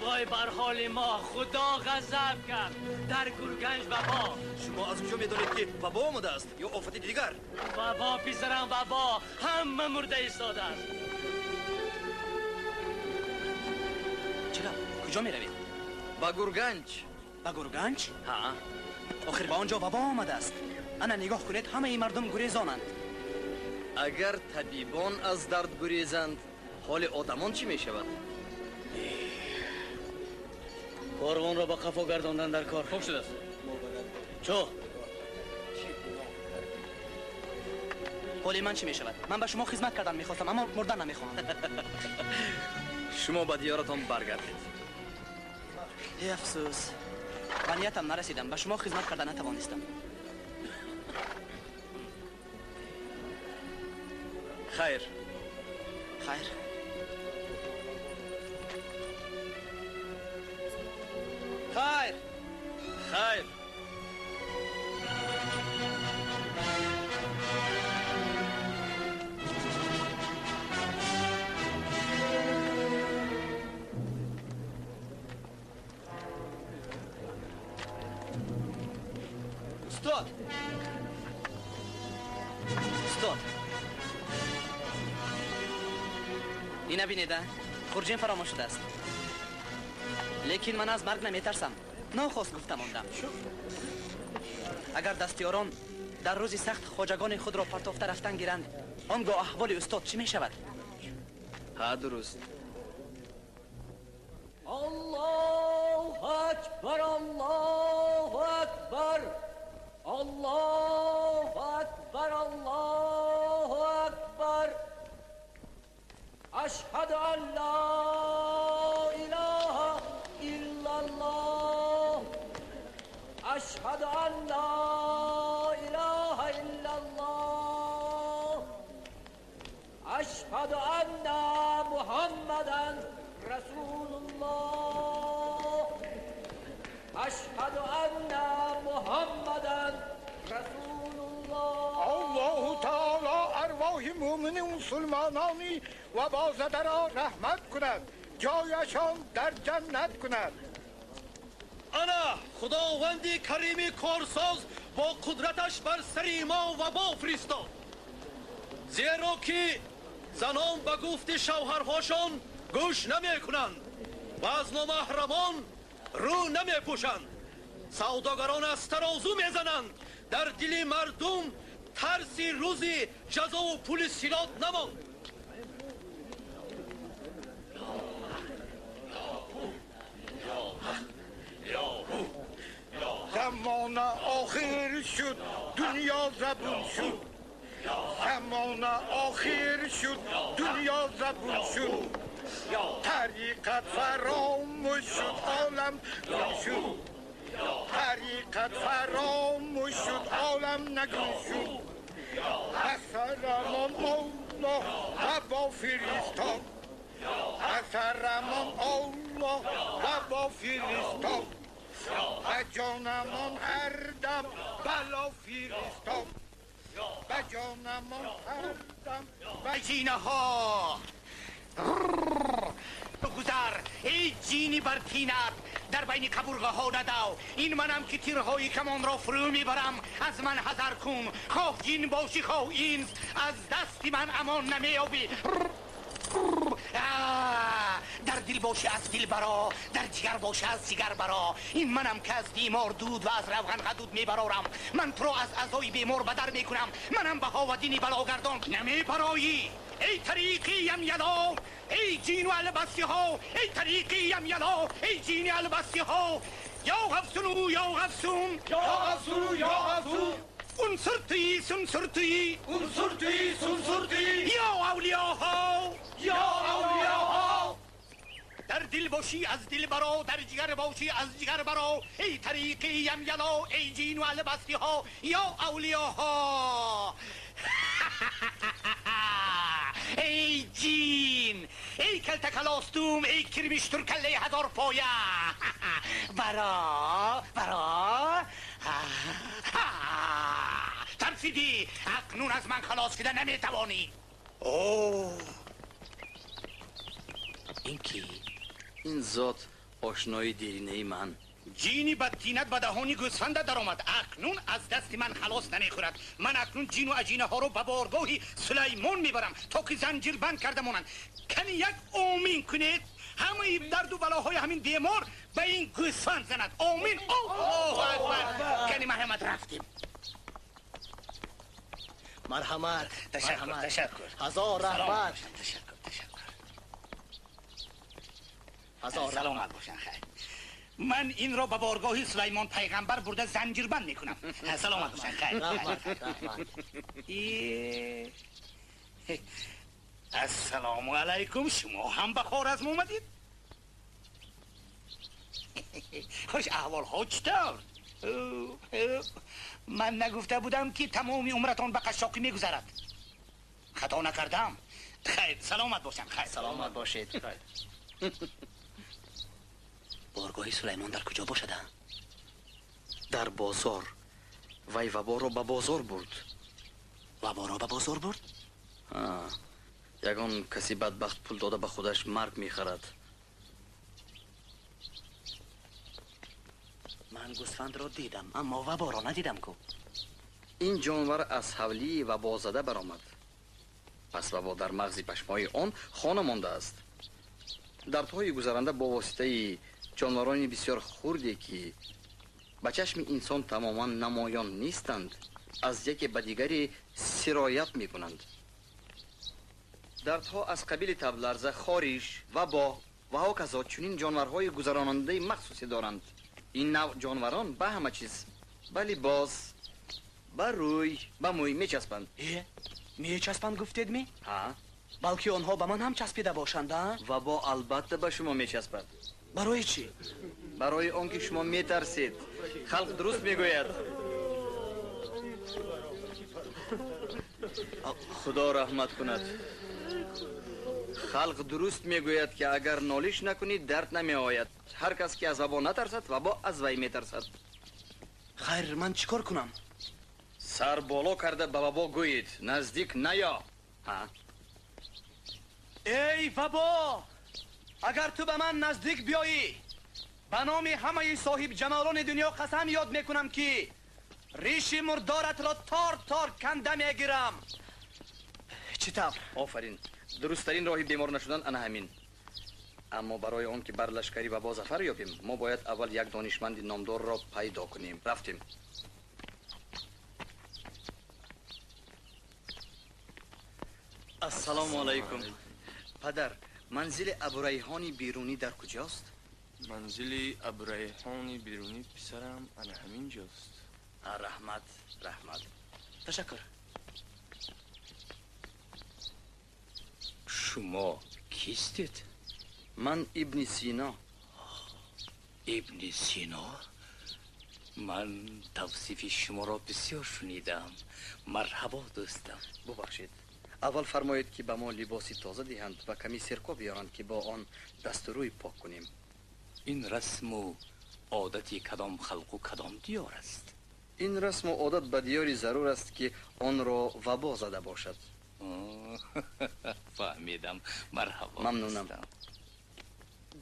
Вой бар ҳоли мо, Худо ғазаб кард. Дар Гурганҷ вабо. Шумо аз куҷо медонед, ки вабо омадааст ё офати дигар? Вабо, писарам, вабо. Ҳама мурда истодааст. Чӣ гап? Куҷо меравед? Ба Гурганҷ. Ба Гурганҷ? Ҳа. Охир ба он ҷо вабо омадааст. Ана нигоҳ кунед, ҳамаи мардум гурезонанд. Агар табибон аз дард гурезанд, ҳоли одамон чӣ мешавад? Корвонро ба қафо гардондан дар кор. Хуб шудааст. Чо? Ҳоли ман чӣ мешавад? Ман ба шумо хизмат кардан мехостам, аммо мурдан намехоҳам. Шумо ба диёратон баргардед. Эй афсӯс, ба ниятам нарасидам, ба шумо хизмат карда натавонистам. Хайр. Хайр. Хайр. Хайр. Устод! Устод! Ина бинед, хурҷин фаромӯш шудааст. Лекин ман аз марг наметарсам. Нохост гуфта мондам. Агар дастёрон дар рӯзи сахт хоҷагони худро партофта рафтан гиранд, он гоҳ аҳволи устод чӣ мешавад? Ҳа, дуруст. Аллоҳу акбар, Аллоҳу акбар, Аллоҳу акбар, Аллоҳу акбар. Ашҳаду ан ло илоҳа иллаллоҳ. Ашҳаду ан ло илоҳа иллаллоҳ. Ашҳаду анна Муҳаммадан расулуллоҳ. Ашҳаду анна Муҳаммадан расулуллоҳ. Аллоҳу таоло арвоҳи мӯмини мусулмонони вабозадаро раҳмат кунад, ҷояшон дар ҷаннат кунад. Ана Худованди карими корсоз бо қудраташ бар сари мо вабо фиристод. Зеро ки занон ба гуфти шавҳарҳошон гӯш намекунанд ва аз номаҳрамон рӯ намепӯшанд. Савдогарон аз тарозу мезананд. Дар дили мардум тарси рӯзи ҷазову пули силот намонд. Замона охир шуд, дунё забун шуд. Замона охир шуд, дунё забун шуд. Тариқат фаромӯш шуд, олам гум шуд. Тариқат фаромӯш шуд, олам нагум шуд. Асарамон Аллоҳ вабо фиристод. Асарамон Аллоҳ вабо фиристод. Ба ҷонамон ҳар дам бало фиристод. Ба ҷонамон ҳар дам ба ҷинаҳо гузар. Эй ҷини бар тинат дар байни қабурғаҳо надав. Ин манам ки тирҳои камонро фурӯ мебарам. Аз ман ҳазар кун, хоҳ ҷин бошӣ хоҳ инс, аз дасти ман амон намеёбӣ. Дар дил бошӣ аз дил баро, дар ҷигар бошӣ аз ҷигар баро. Ин манам ки аз бемор дуд ва аз равған ғадуд мебарорам. Ман туро аз аъзои бемор бадар мекунам. Манам Баҳоваддини балогардон. Намебароӣ. Эй тариқиям яло, эй ҷину албастиҳо, эй тариқиям яло, эй ҷини албастиҳо. Ё ғафсуну ё ғафсун, ё ғафсуну ё ғафсун. Унсур туи, сунсур туи, унсур туи, сунсур туи, ё авлиёҳо, ё авлиёҳо. Дар дил бошӣ аз дил баро, дар ҷигар бошӣ аз ҷигар баро, эй тариқи ямяло, эй ҷину албастиҳо, ё авлиёҳо. Эй ҷин, эй калтакалостум, эй кирмиштуркаллаи ҳазорпоя, баро, баро. Тарсидӣ, акнун аз ман халос шуда наметавонӣ. Ин кӣ? Ин зот ошнои деринаи ман. Ҷини бадтинат ба даҳони гӯсфанда даромад. Акнун аз дасти ман халос намехӯрад. Ман акнун ҷину аҷинаҳоро ба боргоҳи Сулаймон мебарам, то ки занҷирбанд карда монанд. Кани як омин кунед, ҳамаи дарду балоҳои ҳамин бемор ба ин гӯсфанд занад. Омин. Аллоҳу акбар. Кани марҳамат, рафтем. Марҳамат. Ташаккур, ташаккур. Ҳазор раҳмат. Ташаккур, ташаккур. Ҳазор саломат бошанд. Хайр, ман инро ба боргоҳи Сулаймон пайғамбар бурда занҷирбанд мекунам. Саломат бошанд. Хайр. Ассалому алайкум. Шумо ҳам ба Хоразм омадед? Хуш аҳволҳо чӣ тавр? Ман нагуфта будам, ки тамоми умратон ба қашшоқӣ мегузарад? Хато накардам. Хайр, саломат бошанд. Хайр, саломат бошед. Боргоҳи Сулаймон дар куҷо бошад? Дар бозор. Вай ваборо ба бозор бурд. Ваборо ба бозор бурд? Ягон каси бадбахт пул дода ба худаш марг мехарад. Ман гӯсфандро дидам, аммо ваборо надидам ку. Ин ҷонвар аз ҳавлии вабозада баромад. Пас вабо дар мағзи пашмҳои он хона мондааст. Дардҳои гузаранда бо воситаи ҷонварони бисёр хурде, ки ба чашми инсон тамоман намоён нестанд, аз яке ба дигаре сироят мекунанд. Дардҳо аз қабили табларза, хориш, вабо ва ҳоказо чунин ҷонварҳои гузаронандаи махсусе доранд. Ин навъ ҷонварон ба ҳама чиз, ба либос, ба рӯй, ба мӯй мечаспанд. Мечаспанд гуфтед ми? Ҳа. Балки онҳо ба ман ҳам часпида бошанд, а? Вабо албатта ба шумо мечаспад. Барои чӣ? Барои он ки шумо метарсед. Халқ дуруст мегӯяд. Худо раҳмат кунад. Халқ дуруст мегӯяд, ки агар нолиш накунӣ, дард намеояд. Ҳар кас ки аз вабо натарсад, вабо аз вай метарсад. Хайр, ман чӣ кор кунам? Сар боло карда ба вабо гӯед: наздик наё. Ҳа. Эй вабо, агар ту ба ман наздик биёӣ, ба номи ҳамаи соҳибҷамолони дунё қасам ёд мекунам, ки риши мурдоратро тор тор канда мегирам. Чӣ тавр? Офарин. Дурусттарин роҳи бемор нашудан ана ҳамин. Аммо барои он ки бар лашкари вабо зафар ёбем, мо бояд аввал як донишманди номдорро пайдо кунем. Рафтем. Ассалому алайкум. Падар, манзили Абурайҳони Берунӣ дар куҷост? Манзили Абурайҳони Берунӣ, писарам, ана ҳамин ҷост. Раҳмат, раҳмат. Ташаккур. Шумо кистед? Ман Ибни Сино. Ибни Сино? Ман тавсифи шуморо бисёр шунидам. Марҳабо, дӯстам. Бубахшед, аввал фармоед, ки ба мо либоси тоза диҳанд ва ками сирко биёранд, ки бо он дасту рӯй пок кунем. Ин расму одати кадом халқу кадом диёр аст? Ин расму одат ба диёри зарур аст, ки онро вабо зада бошад. Фаҳмидам. Марҳабо. Мамнунам.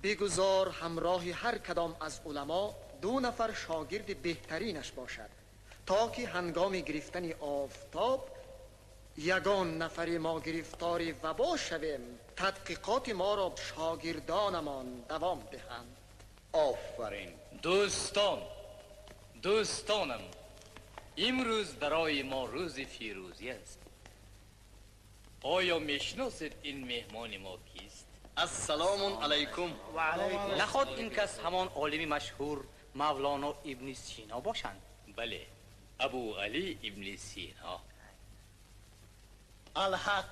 Бигузор ҳамроҳи ҳар кадом аз уламо ду нафар шогирди беҳтаринаш бошад, то ки ҳангоми гирифтани офтоб ягон нафари мо гирифтори вабо шавем, тадқиқоти моро шогирдонамон давом диҳанд. Офарин. Дӯстон, дӯстонам, имрӯз барои мо рӯзи фирӯзӣ аст. Оё мешиносед ин меҳмони мо кист? Ассалому алайкум. Наход ин кас ҳамон олими машҳур Мавлоно Ибни Сино бошанд? Бале, Абу Али ибн Сино. Алҳақ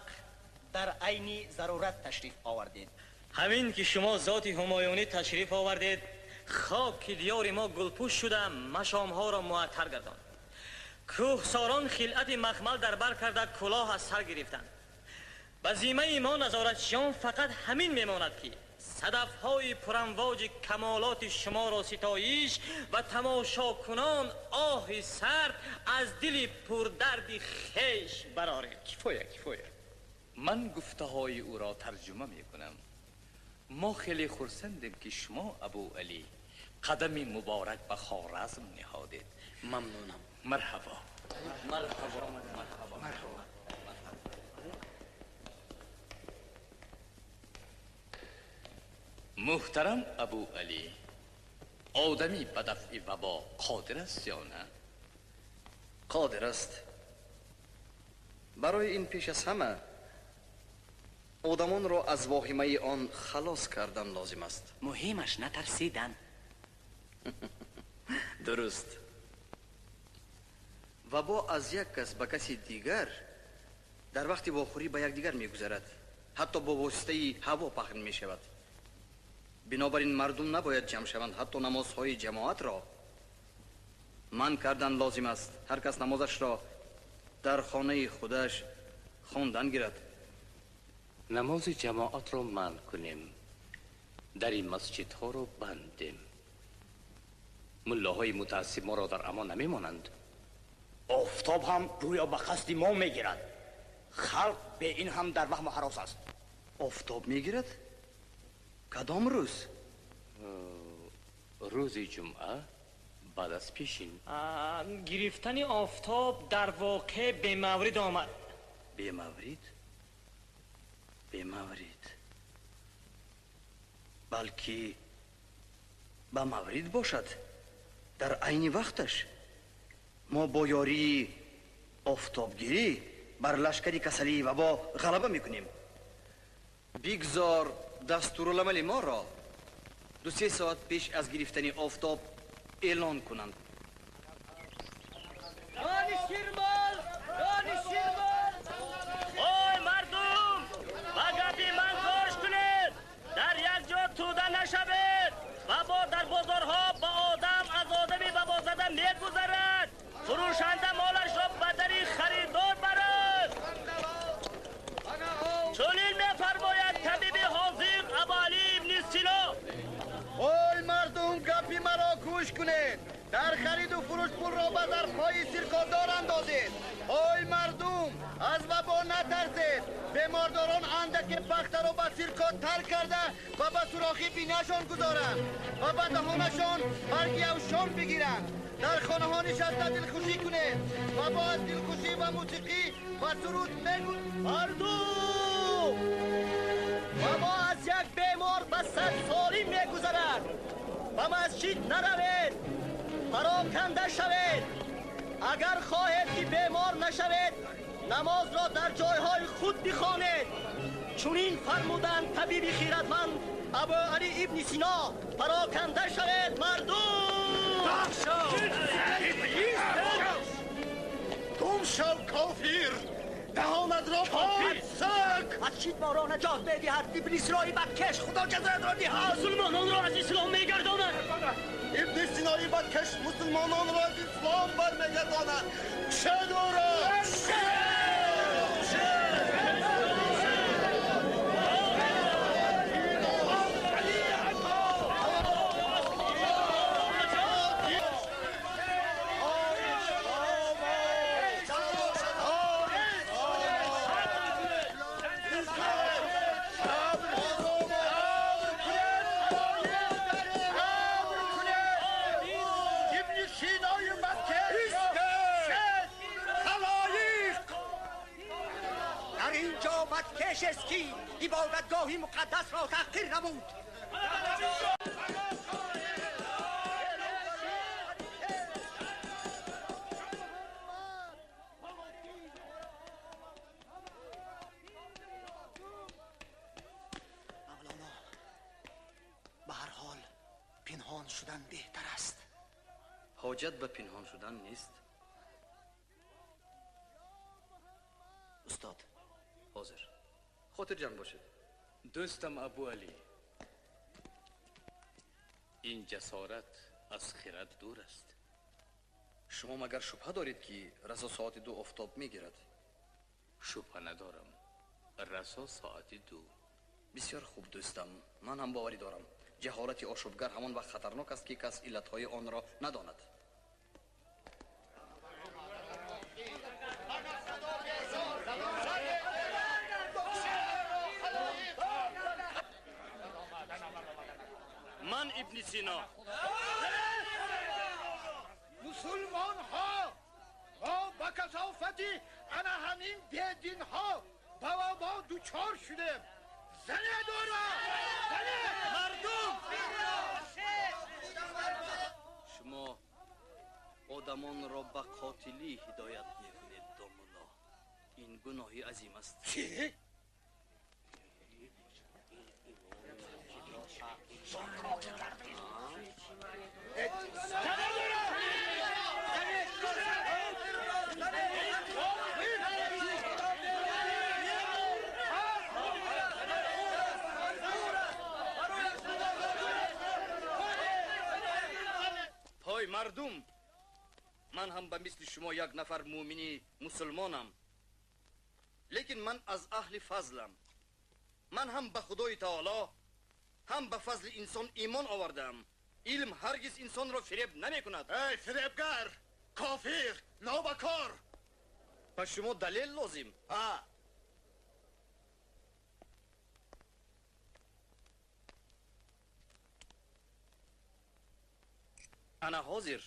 дар айни зарурат ташриф овардед. Ҳамин ки шумо зоти ҳумоюнӣ ташриф овардед, хоки диёри мо гулпӯш шуда, машомҳоро муаттар гардонд. Кӯҳсорон хилъати махмал дар бар карда, кулоҳ аз сар гирифтанд. Ба зиммаи мо назоратчиён фақат ҳамин мемонад ки садафҳои пурамвоҷи камолоти шуморо ситоиш ва тамошокунон оҳи сард аз дили пурдарди хеш барорем. Кифоя, кифоя. Ман гуфтаҳои ӯро тарҷума мекунам. Мо хеле хурсандем ки шумо, Абу Алӣ, қадами муборак ба Хоразм ниҳодед. Мамнунам. Марҳабо. Марҳабо. Марҳабо. Марҳабо. Муҳтарам Абу Алӣ, одамӣ ба дафъи вабо қодир аст ё на? Қодир аст. Барои ин пеш аз ҳама одамонро аз воҳимаи он халос кардан лозим аст. Муҳимаш натарсидан. Дуруст. Вабо аз як кас ба каси дигар дар вақти вохӯрӣ ба якдигар мегузарад, ҳатто бо воситаи ҳаво паҳн мешавад. Бинобар ин мардум набояд ҷамъ шаванд, ҳатто намозҳои ҷамоатро манъ кардан лозим аст. Ҳар кас намозашро дар хонаи худаш хондан гирад. Намози ҷамоатро манъ кунем, дари масҷидҳоро бандем. Муллоҳои мутаассиб моро дар амон намемонанд. Офтоб ҳам гӯё ба қасди мо мегирад. Халқ бе ин ҳам дар ваҳму ҳарос аст. Офтоб мегирад? Кадом рӯз? Рӯзи ҷумъа баъд аз пешин. Гирифтани офтоб дар воқеъ бемаврид омад. Бемаврид? Бемаврид. Балки ба маврид бошад. Дар айни вақташ мо бо ёрии офтобгирӣ бар лашкари касалии вабо ғалаба мекунем. Бигзор дастуруламали моро 2-3 соат пеш аз гирифтани офтоб эълон кунанд. Нони ширмол! Нони ширмол! Ой, мардум! Ба гапи ман гӯш кунед! Дар як ҷо тӯда нашавед! Вабо дар бозорҳо ба одам аз одами вабозада мегузарад! Фурӯшанда молашро ба дари харидор барад! Чунин мефармояд табиби ҳозиқ Абу Алӣ ибни Сино. Ой, мардум, гапи маро гӯш кунед! Дар хариду фурӯш пулро ба зарфҳои сиркодор андозед. Ой, мардум, аз вабо натарсед. Бемордорон андаке пахтаро ба сиркод тар карда ва ба сурохи бинашон гузоранд ва ба даҳонашон барги авшон бигиранд. Дар хонаҳо нишаста дилхушӣ кунед. Вабо аз дилхушӣ ва мусиқӣ ва суруд мегӯ. Мардум! Вабо аз як бемор ба 100 солим мегузарад. Ба масҷид наравед, пароканда шавед. Агар хоҳед ки бемор нашавед, намозро дар ҷойҳои худ бихонед. Чунин фармуданд табиби хирадманд Абу Алӣ ибни Сино. Пароканда шавед, мардум! Гум шав, кофир! Даҳонатро пок сак! Масҷид моро наҷот медиҳад. Ибни Синои бадкеш Худо ҷазоятро диҳад. Мусулмононро аз ислом мегардонад. Ибни Синои бадкеш мусулмононро аз ислом бармегардонад. Кушед ӯро! اسکی عبادتگاهی مقدس را تحقیر نمود. مولانا، به هر حال پنهان شدن بهتر است. حاجت به پنهان شدن نیست. Устод. Ҳозир. Хотирҷамъ бошед. Дӯстам Абуалӣ, ин ҷасорат аз хирад дур аст. Шумо магар шубҳа доред, ки расо соати 2 офтоб мегирад? Шубҳа надорам. Расо соати 2. Бисёр хуб, дӯстам. Ман ҳам боварӣ дорам. Ҷаҳолати ошӯбгар ҳамон вақт хатарнок аст, ки кас иллатҳои онро надонад. Ман Ибни Сино. Мусулмонҳо мо ба касофати ана ҳамин бединҳо ба вабо дучор шудем. Зане дора! Зане! Мардум! Шумо одамонро ба қотилӣ ҳидоят мекунед, домулло. Ин гуноҳи азим аст. Чӣ? Ҳой мардум, ман ҳам ба мисли шумо як нафар муъмини мусулмонам, лекин ман аз аҳли фазлам. Ман ҳам ба Худои таоло, ҳам ба фазли инсон имон овардаам. Илм ҳаргиз инсонро фиреб намекунад. Эй фиребгар, кофир, нобакор! Ба шумо далел лозим? Ҳа. Ана ҳозир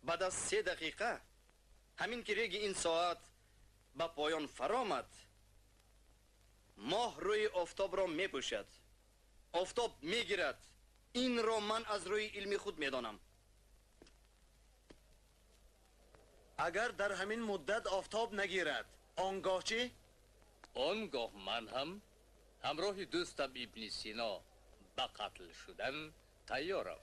баъд аз 3 дақиқа ҳамин ки реги ин соат ба поён фаромад, моҳ рӯи офтобро мепӯшад. Офтоб мегирад. Инро ман аз рӯи илми худ медонам. Агар дар ҳамин муддат офтоб нагирад, он гоҳ чӣ? Он гоҳ ман ҳам ҳамроҳи дӯстам Ибни Сино ба қатл шудан тайёрам.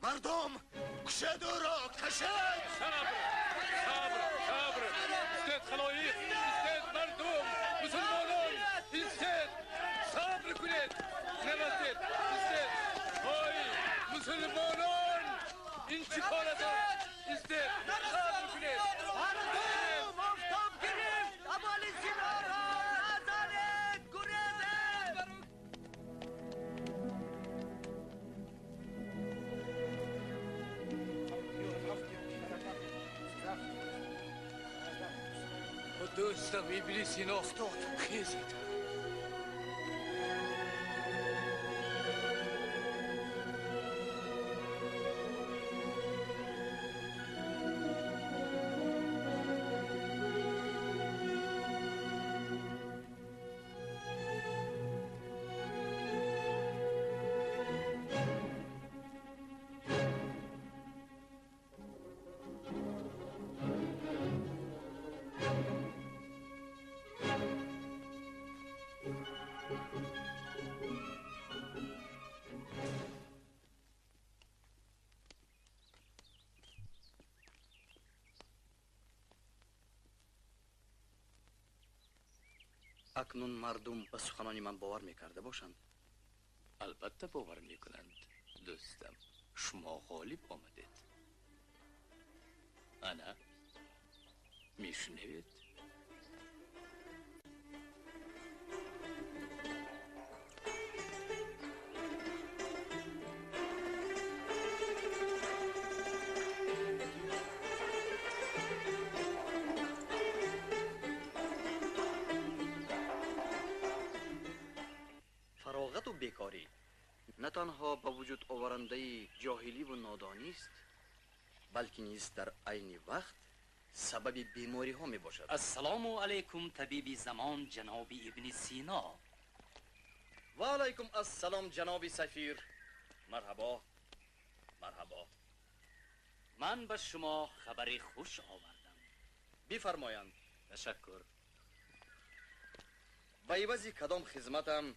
Мардум, кушед ӯро, кашед! Сабр, сабр, сабр! Истед халоиқ, истед мардум, мусулмонон, истед! Сабр кунед, нарасед, истед! Ой, мусулмонон! Ин чӣ кор аст? Истед, сабр кунед! Мардум, офтоб гирифт! Абуалӣ Синоро назанед, гурезед! Дӯстам Ибни Сино, хезед! Акнун мардум ба суханони ман бовар мекарда бошанд? Албатта бовар мекунанд, дӯстам. Шумо ғолиб омадед. Ана, мешунавед? Фароғату бекорӣ на танҳо ба вуҷуд оварандаи ҷоҳиливу нодонист, балки низ дар айни вақт сабаби бемориҳо мебошад. Ассалому алайкум, табиби замон, ҷаноби Ибни Сино. Ва алайкум ассалом, ҷаноби сафир. Марҳабо, марҳабо. Ман ба шумо хабари хуш овардам. Бифармоянд. Ташаккур. Ба ивази кадом хизматам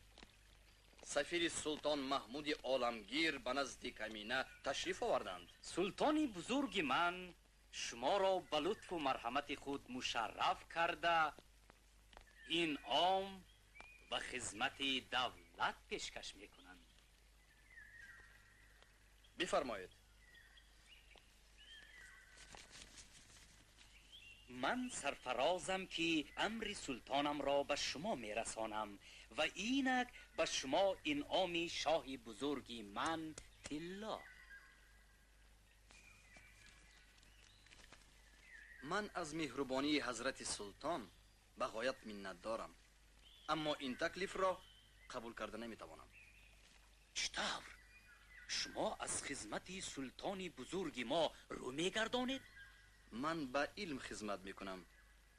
сафири султон Маҳмуди Оламгир ба назди камина ташриф оварданд? Султони бузурги ман шуморо ба лутфу марҳамати худ мушарраф карда, инъом ба хизмати давлат пешкаш мекунанд. Бифармоед. Ман сарфарозам, ки амри султонамро ба шумо мерасонам ва инак ба шумо инъоми шоҳи бузурги ман тилло. Ман аз меҳрубонии ҳазрати султон ба ғоят миннатдорам, аммо ин таклифро қабул карда наметавонам. Чӣ тавр? Шумо аз хизмати султони бузурги мо рӯ мегардонед? Ман ба илм хизмат мекунам.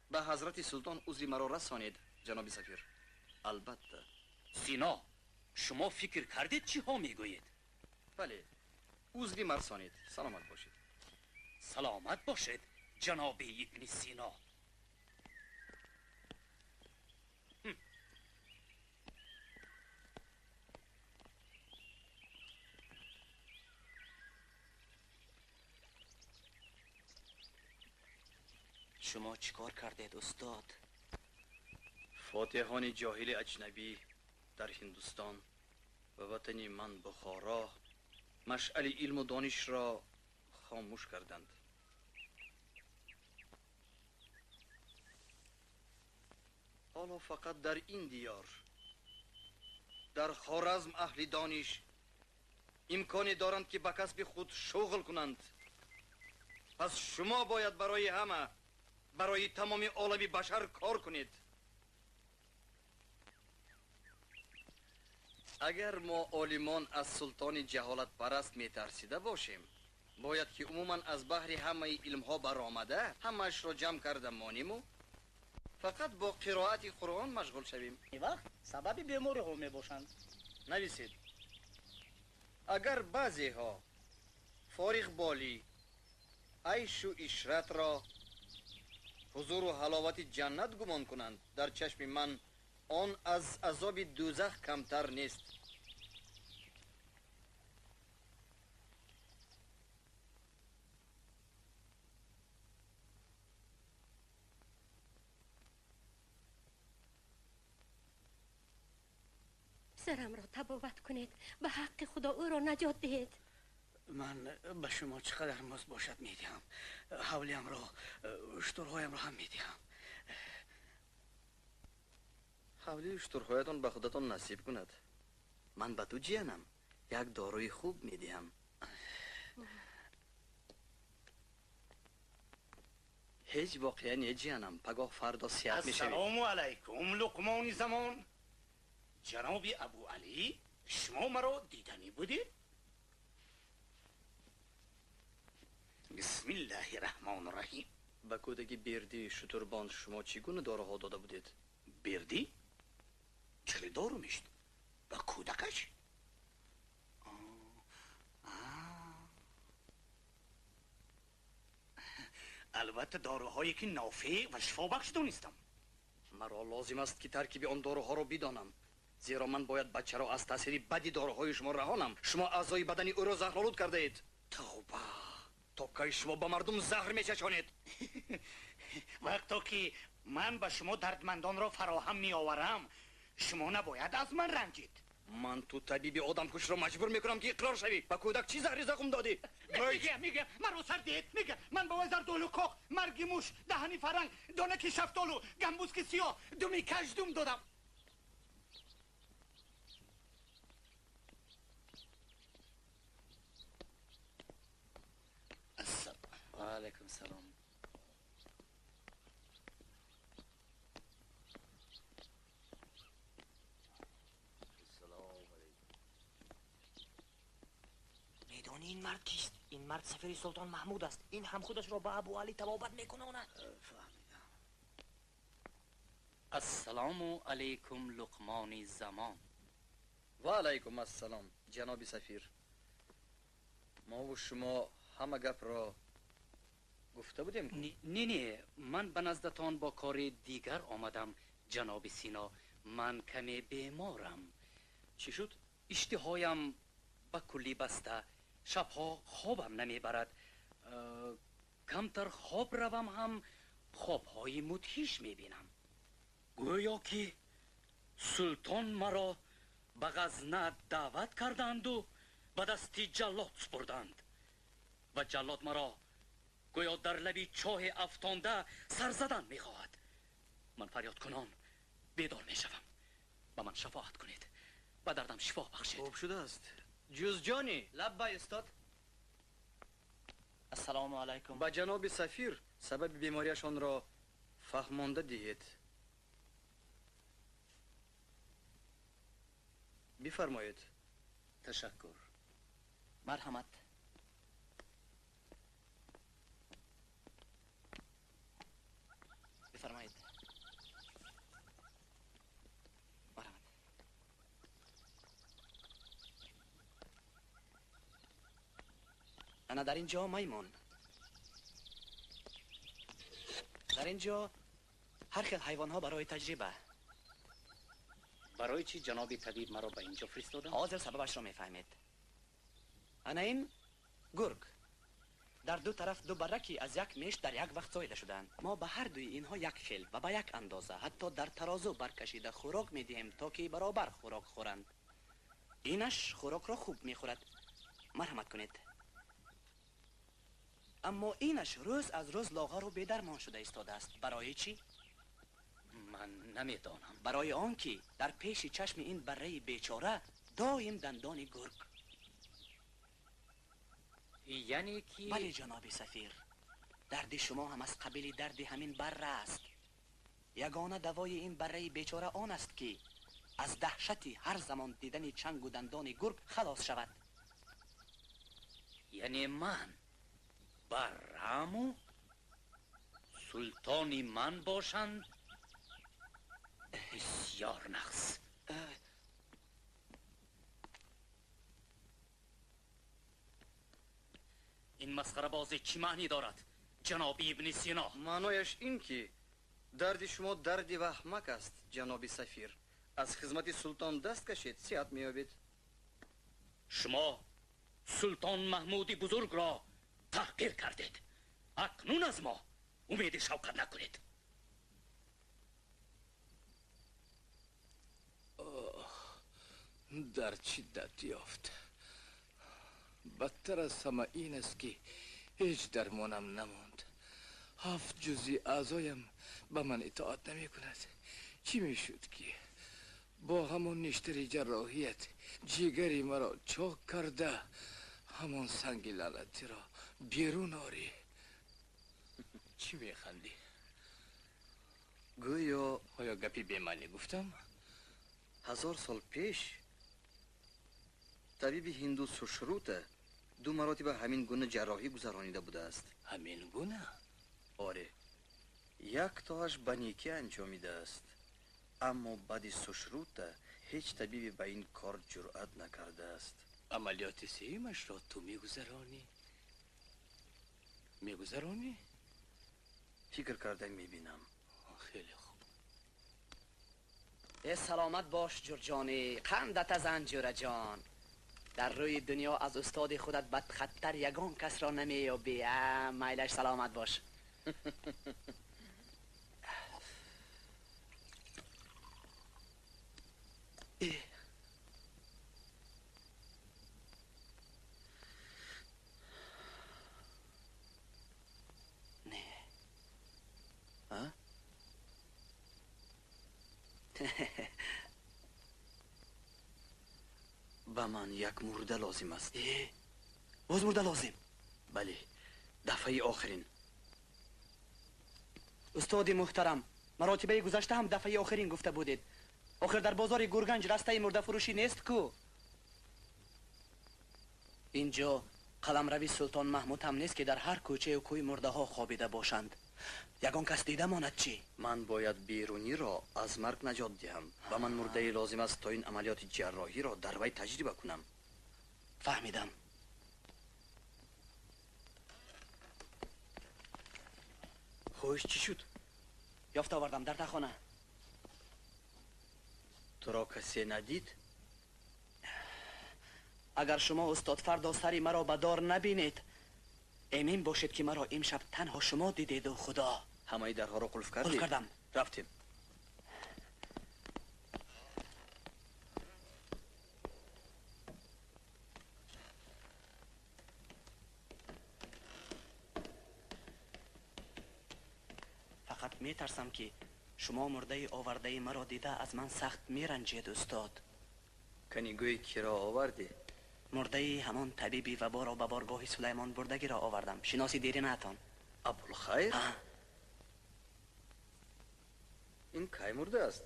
Ба ҳазрати султон узри маро расонед, ҷаноби сафир. Албатта. Сино, шумо фикр кардед, чӣ ҳо мегӯед? Бале, узри марасонед. Саломат бошед. Саломат бошед, ҷаноби Ибни Сино. Шумо чӣ кор кардед, устод? Фотиҳони ҷоҳили аҷнабӣ дар Ҳиндустон ва ватани ман Бухоро машъали илму донишро хомӯш карданд. Ҳоло фақат дар ин диёр, дар Хоразм, аҳли дониш имконе доранд, ки ба касби худ шуғл кунанд. Пас шумо бояд барои ҳама, барои тамоми олами башар кор кунед. Агар мо олимон аз султони ҷаҳолатпараст метарсида бошем, бояд ки умуман аз баҳри ҳамаи илмҳо баромада, ҳамаашро ҷамъ карда мониму фақат бо қироати Қуръон машғул шавем. Вақт сабаби бемориҳо мебошанд. Нависед. Агар баъзеҳо фориғболӣ, айшу ишратро ҳузуру ҳаловати ҷаннат гумон кунанд, дар чашми ман он аз азоби дӯзах камтар нест. Писарамро табобат кунед, ба ҳаққи Худо ӯро наҷот диҳед. Ман ба шумо чӣ қадар музд бошад медиҳам. Ҳавлиамро, шутурҳоямро ҳам медиҳам. Ҳавлию шутурҳоятон ба худатон насиб кунад. Ман ба ту, ҷиянам, як доруи хуб медиҳам. Ҳеҷ воқеа не, ҷиянам, пагоҳ фардо сиҳат мешавед. Ассалому алайкум, Луқмони замон. Ҷаноби Абуалӣ, шумо маро диданӣ будед? Бисмиллаҳи раҳмони раҳим. Ба кӯдаки Бердӣ шутурбон шумо чӣ гуна доруҳо дода будед? Бердӣ? Чӣ дору мешуд? Ба кӯдакаш? Албатта, доруҳое ки нофеъ ва шифобахш донистам. Маро лозим аст, ки таркиби он доруҳоро бидонам, зеро ман бояд бачаро аз таъсири бади доруҳои шумо раҳонам. Шумо аъзои бадани ӯро заҳролуд кардаед. Тавба! То кай шумо ба мардум заҳр мечашонед? Вақто ки Ман ба шумо дардмандонро фароҳам меоварам. Шумо набояд аз ман ранҷид. Ман ту табиби одамкушро маҷбур мекунам, ки иқрор шавӣ. Ба кӯдак чӣ заҳри зақум додӣ? Мегӯям, маро сар диҳед. Мегӯям, ман ба вай зардолу коқ, марги муш, даҳани фаранг, донаки шафтолу, гамбузки сиёҳ, думи каждум додам. Ва алайкум салом. Медонӣ ин мард кист? Ин мард сафири Султон Маҳмуд аст. Ин ҳам худашро ба Абуалӣ табобат мекунонад. Фаҳмидам. Ассалому алайкум, Луқмони замон. Ва алайкум ассалом, ҷаноби сафир. Мову шумо ҳама гапро гуфта будем? Не, не, ман ба наздатон бо кори дигар омадам, ҷаноби Сино. Ман каме беморам. Чӣ шуд? Иштиҳоям ба куллӣ баста. Шабҳо хобам намебарад. Камтар хоб равам ҳам хобҳои мудҳиш мебинам. Гӯё ки султон маро ба Ғазна даъват карданду ба дасти ҷаллод супурданд ва ҷаллод маро гӯё дар лаби чоҳе афтонда сарзадан мехоҳад. Ман фарёдкунон бедор мешавам. Ба ман шафоат кунед, ба дардам шифо бахшед. Хуб шудааст. Ҷузҷонӣ. Лаббай, устод. Ассалому алайкум. Ба ҷаноби сафир сабаби бемориашонро фаҳмонда диҳед. Бифармоед. Ташаккур. Марҳамат. Бифармоед. Марҳамат. Ана дар ин ҷо маймун. Дар ин ҷо ҳар хел ҳайвонҳо барои таҷриба. Барои чӣ ҷаноби табиб маро ба ин ҷо фиристоданд? Ҳозир сабабашро мефаҳмед. Ана ин гург. Дар ду тараф ду барра ки аз як меш дар як вақт зоида шуданд. Мо ба ҳар дуи инҳо як хел ва ба як андоза, ҳатто дар тарозу баркашида хӯрок медиҳем, то ки баробар хӯрок хӯранд. Инаш хӯрокро хуб мехӯрад. Марҳамат кунед. Аммо инаш рӯз аз рӯз лоғару бедармон шуда истодааст. Барои чӣ? Ман намедонам. Барои он ки дар пеши чашми ин барраи бечора доим дандони гург. Яъне ки... Бале, ҷаноби сафир, дарди шумо ҳам аз қабили дарди ҳамин барра аст. Ягона давои ин барраи бечора он аст, ки аз даҳшати ҳар замон дидани чангу дандони гург халос шавад. Яъне ман барраму султони ман бошанд? Бисёр нақс. Ин масхарабозӣ чӣ маънӣ дорад, ҷаноби Ибни Сино? Маънояш ин ки дарди шумо дарди ваҳмак аст, ҷаноби сафир. Аз хизмати султон даст кашед, сиҳат меёбед. Шумо султон Маҳмуди бузургро таҳқир кардед. Акнун аз мо умеди шавқат накунед. Дар чӣ дард ёфт? Бадтар аз ҳама ин аст, ки ҳеҷ дармонам намонд. Ҳафт ҷузъи аъзоям ба ман итоат намекунад. Чӣ мешуд, ки бо ҳамон ништари ҷарроҳият ҷигари маро чок карда, ҳамон санги лаънатиро берун орӣ? Чӣ механдӣ? Гӯё оё гапи бемаънӣ гуфтам? 1000 сол пеш табиби ҳинду Сушрута ду маротиба ҳамин гуна ҷарроҳӣ гузаронида будааст. Ҳамин гуна? Оре, яктоаш ба некӣ анҷомидааст, аммо баъди Сушрута ҳеҷ табибе ба ин кор ҷуръат накардааст. Амалиёти сеюмашро ту мегузаронӣ? Мегузаронӣ? Фикр карда мебинам. Хеле хуб. Э, саломат бош, ҷурҷонӣ, қандат аз анҷураҷон. Дар рӯи дунё аз устоди худат бадхаттар ягон касро намеёбӣ. Майлаш, саломат бош. Не. А? Ба ман як мурда лозим аст. Боз мурда лозим? Бале, дафъаи охирин. Устоди муҳтарам, маротибаи гузашта ҳам дафъаи охирин гуфта будед. Охир дар бозори Гурганҷ растаи мурдафурӯшӣ нест ку? Инҷо қаламрави Султон Маҳмуд ҳам нест, ки дар ҳар кӯчаю кӯй мурдаҳо хобида бошанд. Ягон кас дида монад чӣ? Ман бояд Беруниро аз марг наҷот диҳам. Ба ман мурдае лозим аст, то ин амалиёти ҷарроҳиро дар вай таҷриба кунам. Фаҳмидам. Хуш, чӣ шуд? Ёфта овардам дар тахона. Туро касе надид? Агар шумо устод фардо сари маро ба дор набинед, эмин бошед, ки маро имшаб танҳо шумо дидеду Худо. Ҳамаи дарҳоро қулф кардӣ? Қулф кардам. Рафтем. Фақат метарсам, ки шумо мурдаи овардаи маро дида аз ман сахт меранҷед, устод. Кани гӯй, киро овардӣ? Мурдаи ҳамон табиби ваборо ба боргоҳи Сулаймон бурдагиро овардам, шиноси деринаатон. Абулхайр? Ин кай мурдааст?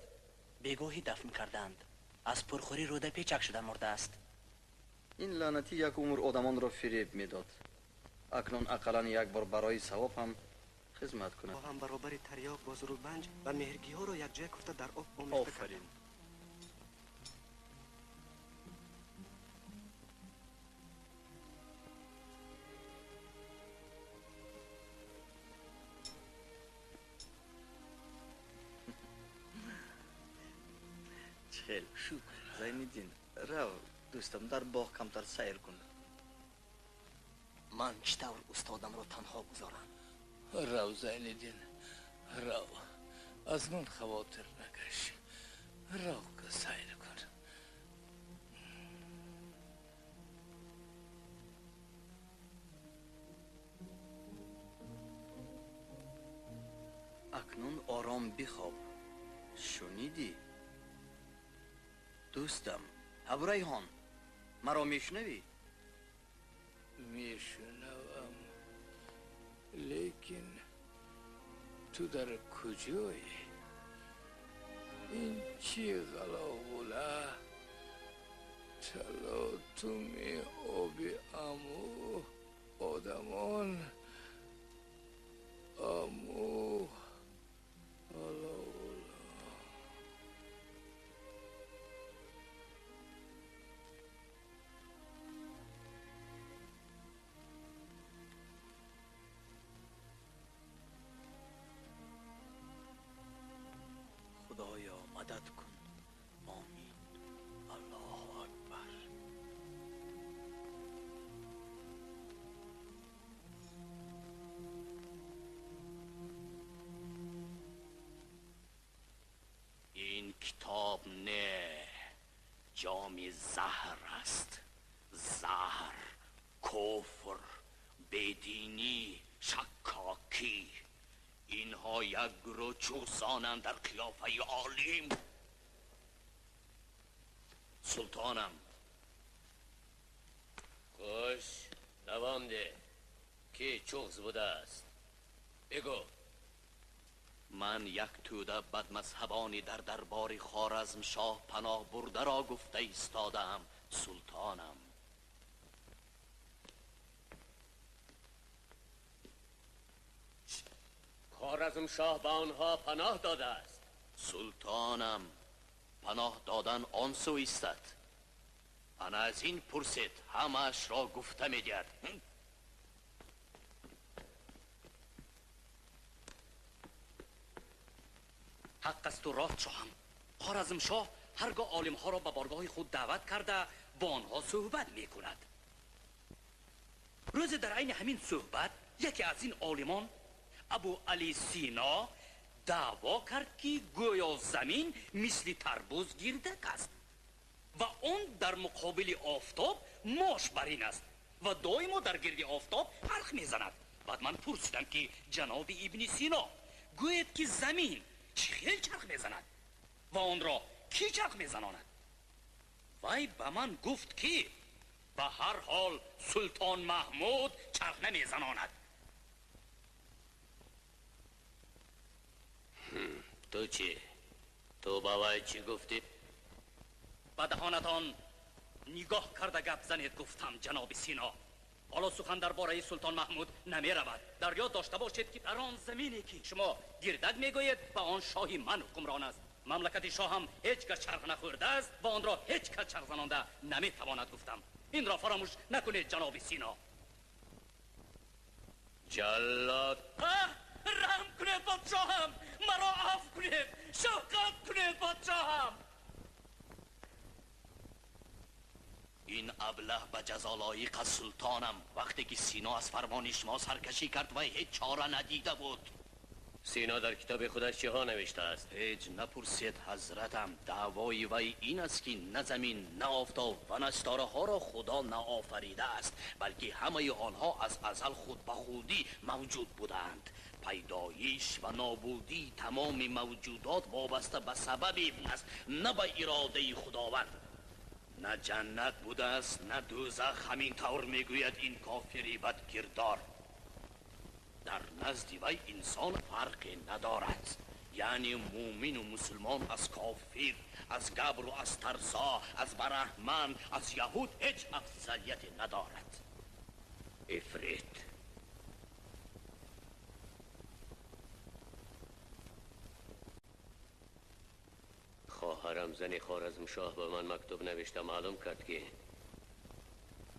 Бегоҳӣ дафн кардаанд. Аз пурхӯрӣ рӯда печак шуда мурдааст. Ин лаънатӣ як умр одамонро фиреб медод. Акнун ақаллан як бор барои савоб ҳам хизмат кунад. Бо ҳам баробари тарёк бо зурулбанҷ ва меҳргиҳоро якҷоя куфта дар об омехта Офарин. Хел Шукр. Зайниддин, рав, дӯстам, дар боғ камтар сайр кун. Ман чӣ тавр устодамро танҳо гузорам? Рав, Зайниддин, рав, аз ман хавотир накаш. Рав, ка сайр кун. Акнун ором бихоб. Шунидӣ, дӯстам Абурайҳон, маро мешунавӣ? Мешунавам, лекин ту дар куҷоӣ? Ин чӣ ғалоғула, талотуми оби Аму, одамон, Аму, ғалоғула. Худоё, мадад кун. Омин. Аллоҳу акбар. Ин китоб не, ҷоми заҳр аст. Заҳр, куфр, бединӣ, шаккокӣ. Инҳо як гурӯҳ чӯсонанд дар қиёфаи олим. Султонам. Хуш, давом деҳ. Ки чуғз будааст? Бигӯ. Ман як тӯда бадмазҳабони дар дарбори Хоразмшоҳ паноҳ бурдаро гуфта истодаам, султонам. Хоразмшоҳ ба онҳо паноҳ додааст. Султонам, паноҳ додан он сӯ истад. Ана аз ин пурсед, ҳамаашро гуфта медиҳад. Ҳақ асту рост, шоҳам. Хоразмшоҳ ҳаргоҳ олимҳоро ба боргоҳи худ даъват карда, бо онҳо суҳбат мекунад. Рӯзе дар айни ҳамин суҳбат яке аз ин олимон, Абу Али Сино, даъво кард, ки гӯё замин мисли тарбуз гирдак аст. ва он дар муқобили офтоб мош барин аст ва доимо дар гирди офтоб чарх мезанад. Баъд ман пурсидам ки ҷаноби Ибни Сино, гӯед ки замин чӣ хел чарх мезанад ва онро кӣ чарх мезанонад? Вай ба ман гуфт ки ба ҳар ҳол Султон Маҳмуд чарх намезанонад. Ту чӣ? Ту ба вай чӣ гуфтӣ? Ба даҳонатон нигоҳ карда гап занед, гуфтам ҷаноби Сино. Ҳоло сухан дар бораи Султон Маҳмуд намеравад. Дар ёд дошта бошед ки дар он замине ки шумо гирдак мегӯед, ба он шоҳи ман ҳукмрон аст. Мамлакати шоҳам ҳеҷ кас чарх нахӯрдааст ва онро ҳеҷ кас чарх занонда наметавонад, гуфтам. Инро фаромӯш накунед ҷаноби Сино. Ҷаллод! Раҳм кунед подшоҳам, маро афв кунед, шафқат кунед подшоҳам. Ин аблаҳ ба ҷазо лоиқ аст султонам. Вақте ки Сино аз фармони шумо саркашӣ кард, вай ҳеҷ чора надида буд. Сино дар китоби худаш чиҳо навиштааст? Ҳеҷ напурсед ҳазратам. Даъвои вай ин аст ки на замин, на офтоб ва на ситораҳоро Худо наофаридааст, балки ҳамаи онҳо аз азал худ ба худӣ мавҷуд буданд. Пайдоиш ва нобудии тамоми мавҷудот вобаста ба сабаби аст, на ба иродаи Худованд. На ҷаннат будааст, на дӯзах, ҳамин тавр мегӯяд ин кофири бадкирдор. Дар назди вай инсон фарқе надорад, яъне мӯмину мусулмон аз кофир, аз габру аз тарсо, аз бараҳман, аз яҳуд ҳеҷ афзалияте надорад. Ифрит! Хоҳарам зани Хоразмшоҳ ба ман мактуб навишта маълум кард ки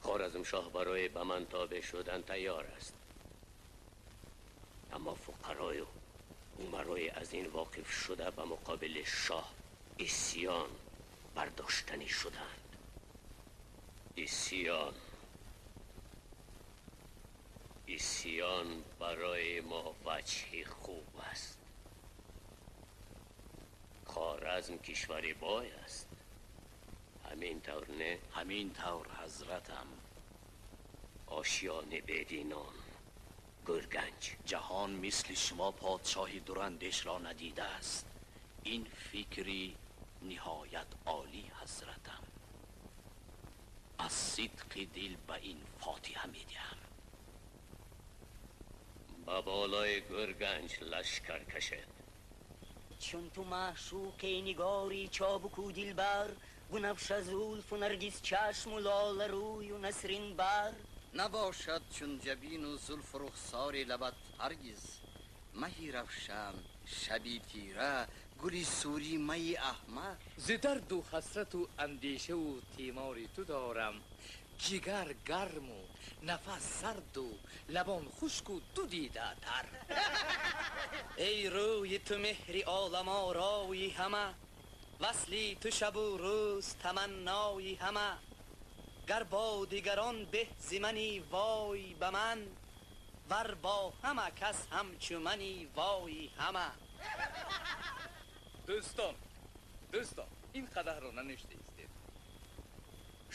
Хоразмшоҳ барои ба ман тобеъ шудан тайёр аст. Аммо фуқарою умарои аз ин воқиф шуда ба муқобили шоҳ исьён бардоштанӣ шуданд. Исьён, исьён барои мо ваҷҳи хуб аст. Хоразм кишвари бой аст. Ҳамин тавр не? Ҳамин тавр ҳазратам. Ошёни бединон, Гурганҷ. Ҷаҳон мисли шумо подшоҳи дурандешро надидааст. Ин фикри ниҳоят олӣ ҳазратам. Аз сидқи дил ба ин фотиҳа медиҳам. Ба болои Гурганҷ лашкар кашед. Чун ту маъшуқе нигори чобуку дилбар, гунафша зулфу наргиз чашму лола рӯю насрин бар. Набошад чун ҷабину зулфу рухсори лабат ҳаргиз. Маҳи равшан, шаби тира, гули сури майи аҳмар. Зи дарду ҳасрату андешаву тимори ту дорам. Ҷигар гарму нафас сарду лабон хушку ту дида тар. Эй рӯи ту меҳри оламорои ҳама, васли ту шабу рӯз таманнои ҳама. Гар бо дигарон беҳ зи мани вой ба ман, вар бо ҳама кас ҳамчу мани вой ҳама. Дӯстон, дӯстон, ин қадаҳро нанӯшта истед.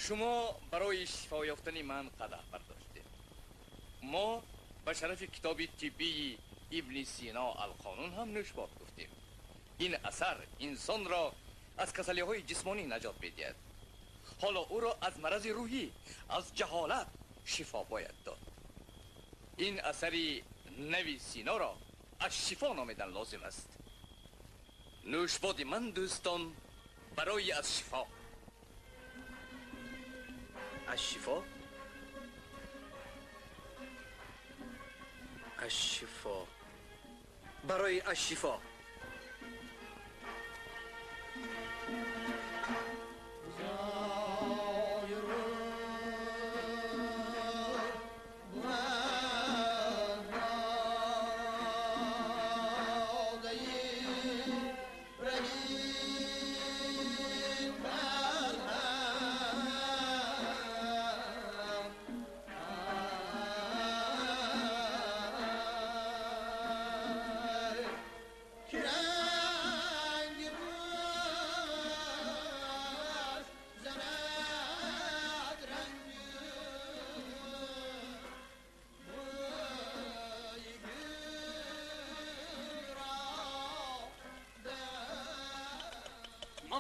Шумо барои шифо ёфтани ман қадаҳ бардоштед. Мо ба шарафи китоби тиббии Ибни Сино Алқонун ҳам нӯшбод гуфтем. Ин асар инсонро аз касалиҳои ҷисмонӣ наҷот медиҳад. Ҳоло ӯро аз марази рӯҳӣ, аз ҷаҳолат шифо бояд дод. Ин асари нави Синоро аз шифо номидан лозим аст. Нӯшбоди ман дӯстон барои аз шифо. Аз шифо? Аз шифо. Барои аз шифо.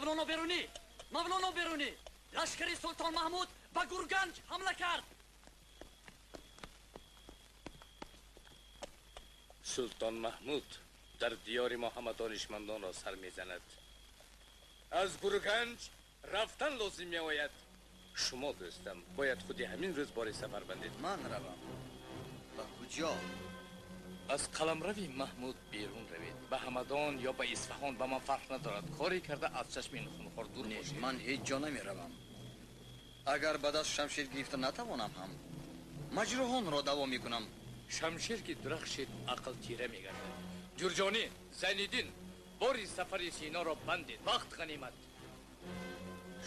Мавлоно Берунӣ, Мавлоно Берунӣ, лашкари Султон Маҳмуд ба Гурганҷ ҳамла кард. Султон Маҳмуд дар диёри мо ҳама донишмандонро сар мезанад. Аз Гурганҷ рафтан лозим меояд. Шумо дӯстам бояд худи ҳамин рӯз бори сафар бандед. Ман равам. Ба куҷо? Аз қаламрави Маҳмуд берун равед. Ба Ҳамадон ё ба Исфаҳон ба ман фарқ надорад. Коре карда аз чашми ин хунхор дур бошед. Ман ҳеҷ ҷо намеравам. Агар ба даст шамшер гирифта натавонам ҳам маҷрӯҳонро даво мекунам. Шамшер ки дурахшид ақл тира мегардад. Ҷурҷонӣ, Зайниддин, бори сафари Синоро бандед. Вақт ғанимат.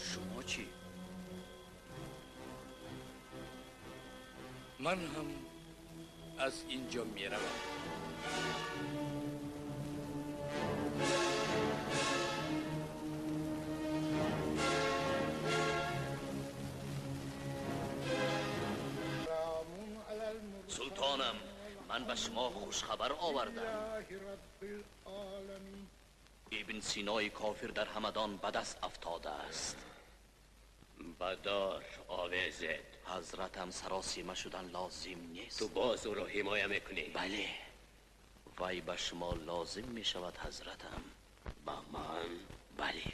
Шумо чӣ? Ман ҳам аз ин ҷо меравам. Султонам, ман ба шумо хушхабар овардам. Ибн Синои кофир дар Ҳамадон ба даст афтодааст. Ба дор овезед. Ҳазратам саросима шудан лозим нест. Ту боз ӯро ҳимоя мекунӣ? Бале, вай ба шумо лозим мешавад, ҳазратам. Ба ман? Бале.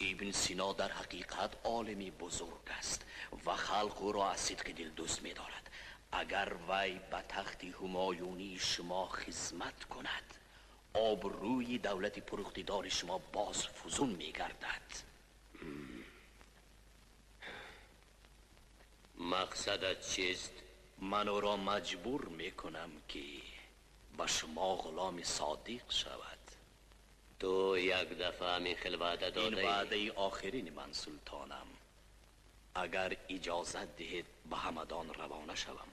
Ибн Сино дар ҳақиқат олими бузург аст ва халқ ӯро аз сидқи дил дӯст медорад. Агар вай ба тахти ҳумоюнии шумо хизмат кунад, обрӯи давлати пуриқтидори шумо боз фузун мегардад. Мақсадат чист? Ман ӯро маҷбур мекунам, ки ба шумо ғуломи содиқ шавад. Ту як дафъа ҳамин хел ваъда Ин додаӣ. ваъдаи охирини ман, султонам. Агар иҷозат диҳед, ба Ҳамадон равона шавам.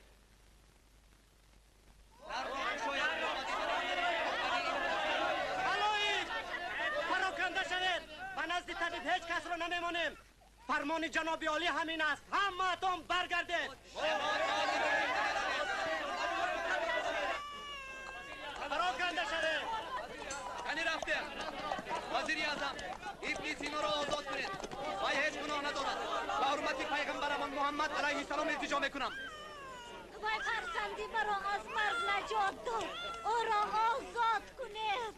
Алоик! Пароканда шавед! Ба назди табиб ҳеҷ касро намемонем. Фармони ҷаноби олӣ ҳамин аст. Ҳамаатон баргардед. Пароканда шавед! Кани рафтем. Вазири аъзам, Ибни Синоро озод кунед. Вай ҳеҷ гуноҳ надорад. Ба ҳурмати пайғамбарамон Муҳаммад алайҳиссалом илтиҷо мекунам. Вай фарзанди маро аз марг наҷот дод. Ӯро озод кунед.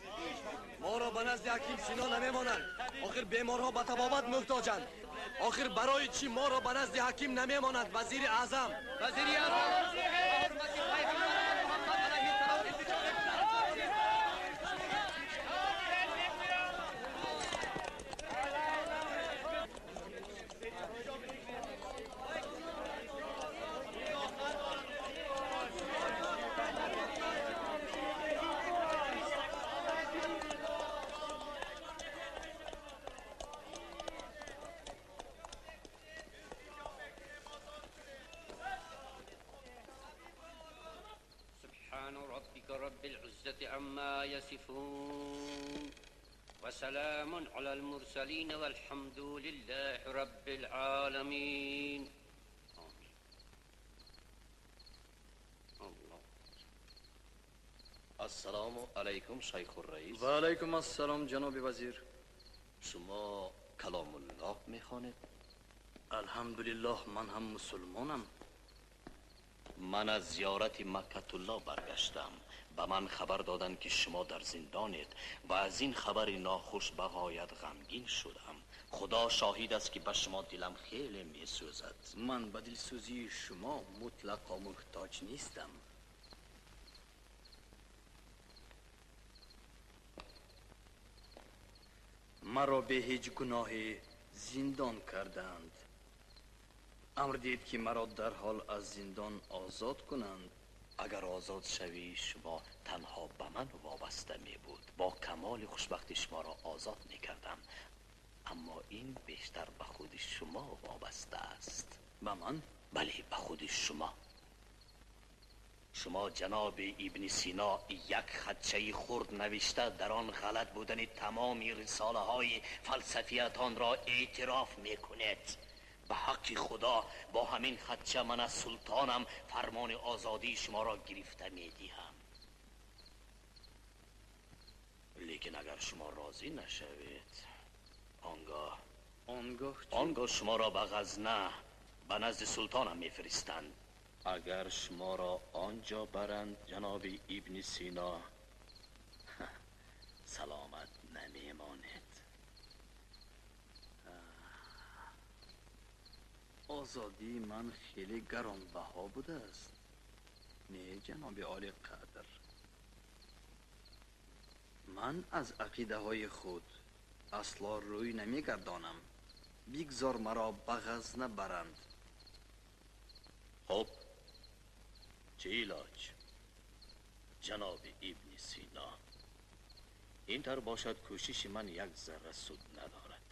Моро ба назди ҳаким Сино намемонанд. Охир беморҳо ба табобат муҳтоҷанд. Охир барои чӣ моро ба назди ҳаким намемонад, вазири аъзам? Вазири аъзам, ба ҳурмати пайғамбарамон Муҳаммад алайҳиссалом илтиҷо мекунам. سبحان ربك رب العزة عما يصفون وسلام على المرسلين والحمد لله رب العالمين. آمين. الله. Ассалому алайкум, шайхурраис. Ва алайкум ассалом, ҷаноби вазир. Шумо каломуллоҳ мехонед? Алҳамдулиллоҳ, ман ҳам мусулмонам. Ман аз зиёрати Маккатулло баргаштам. Ба ман хабар доданд, ки шумо дар зиндонед ва аз ин хабари нохуш ба ғоят ғамгин шудам. Худо шоҳид аст, ки ба шумо дилам хеле месӯзад. Ман ба дилсӯзии шумо мутлақо муҳтоҷ нестам. Маро бе ҳеҷ гуноҳе зиндон карданд. Амр диҳед, ки маро дарҳол аз зиндон озод кунанд. Агар озод шавӣ, шумо танҳо ба ман вобаста мебуд. Бо камоли хушбахтӣ шуморо озод мекардам, аммо ин бештар ба худи шумо вобаста аст. Ба ман? Бале, ба худи шумо. Шумо ҷаноби Ибни Сино як хатчаи хурд навишта дар он ғалат будани тамоми рисолаҳои фалсафиятонро эътироф мекунед. Ба ҳаққи Худо, бо ҳамин хатча ман аз султонам фармони озодии шуморо гирифта медиҳам. Лекин агар шумо розӣ нашавед, Онгоҳ шуморо ба Ғазна, ба назди султонам мефиристанд. Агар шуморо он ҷо баранд, ҷаноби Ибни Сино, саломат намемонед. Озодии ман хеле гаронбаҳо будааст. Не, ҷаноби олиқадр. Ман аз ақидаҳои худ асло рӯй намегардонам. Бигзор маро ба Ғазна баранд. Хуб, чӣ илоҷ, ҷаноби Ибни Сино? Ин тавр бошад, кӯшиши ман як зарра суд надорад.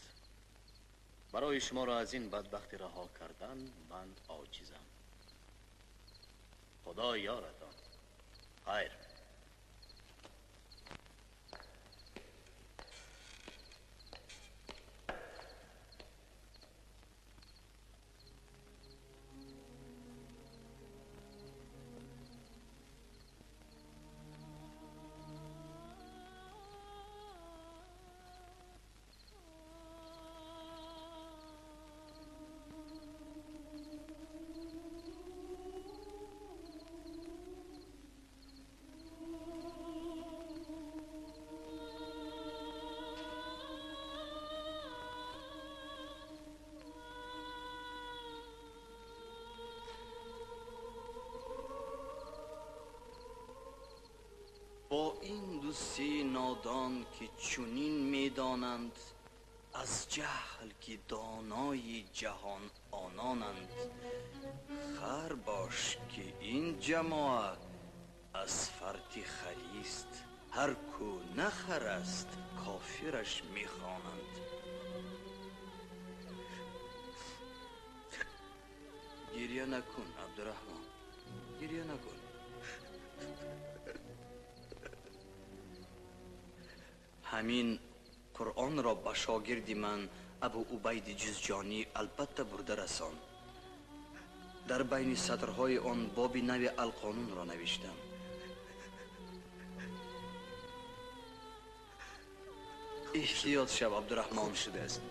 Барои шуморо аз ин бадбахтӣ раҳо кардан ман оҷизам. Худо ёратон. Хайр. Бо ин ду се нодон ки чунин медонанд, аз ҷаҳл ки донои ҷаҳон ононанд, хар бош ки ин ҷамоат аз фарти харист, ҳар ку на хар аст кофираш мехонанд. Гирья накун, Абдураҳмон, гирья накун. Ҳамин Қуръонро ба шогирди ман Абу Убайди Ҷузҷонӣ албатта бурда расон. Дар байни сатрҳои он боби нави Алқонунро навиштам. Эҳтиёт шав, Абдураҳмон. Хуб шудааст.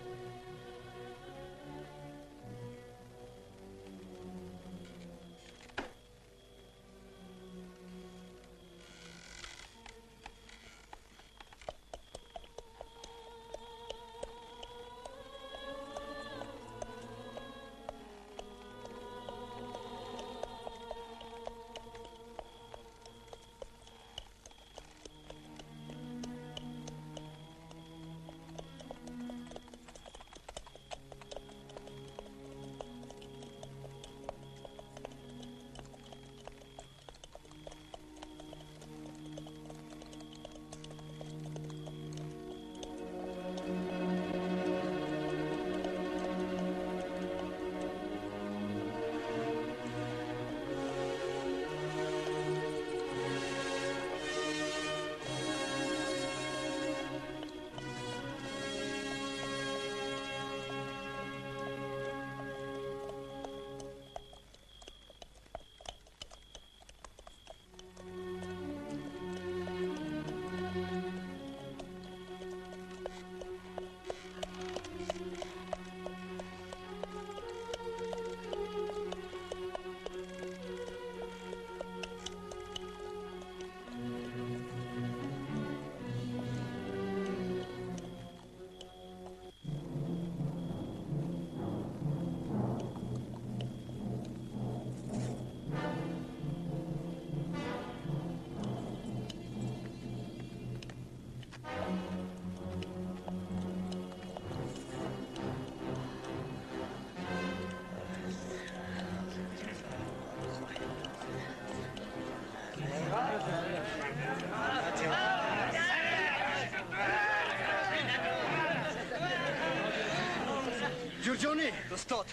Ҷурҷонӣ, устод,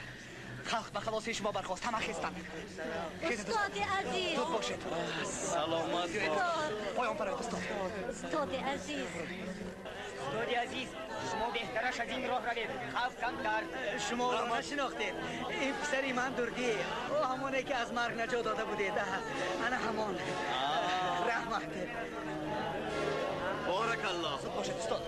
халқ ба халосии шумо бархост, ҳама хестанд. Устоди азиз, зуд бошед. Саломат бош. Поён бароед, устод. Устоди азиз, устоди азиз, шумо беҳтараш аз ин роҳ равед, халқ камтар. Шуморо нашинохтед. Ин писари ман Дурдӣ, ӯ ҳамоне ки аз марг наҷот дода будед. Ана ҳамон. Раҳмат. Боракаллоҳ. Зуд бошед, устод.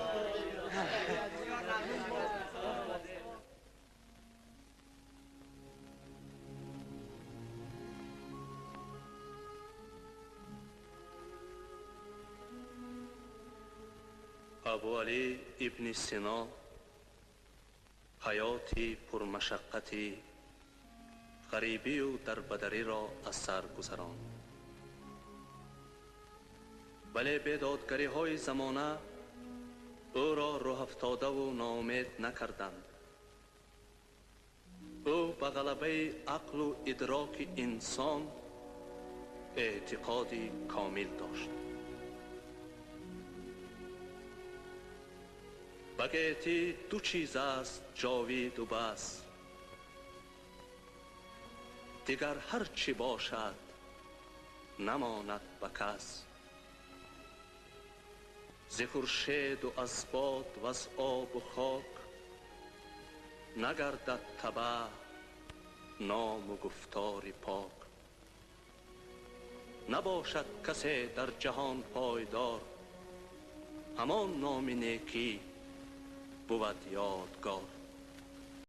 Абуалӣ ибни Сино ҳаёти пурмашаққати ғарибию дарбадариро аз сар гузаронд. Вале бедодгариҳои замона ӯро рӯҳафтодаву ноумед накарданд. Ӯ ба ғалабаи ақлу идроки инсон эътиқоди комил дошт. Ба гетӣ ду чиз аст ҷовиду бас, дигар ҳар чӣ бошад намонад ба кас. Зи хуршеду аз бод ваз обу хок нагардад табаъ ному гуфтори пок. Набошад касе дар ҷаҳон пойдор, ҳамон номи некӣ бувад ёдгор.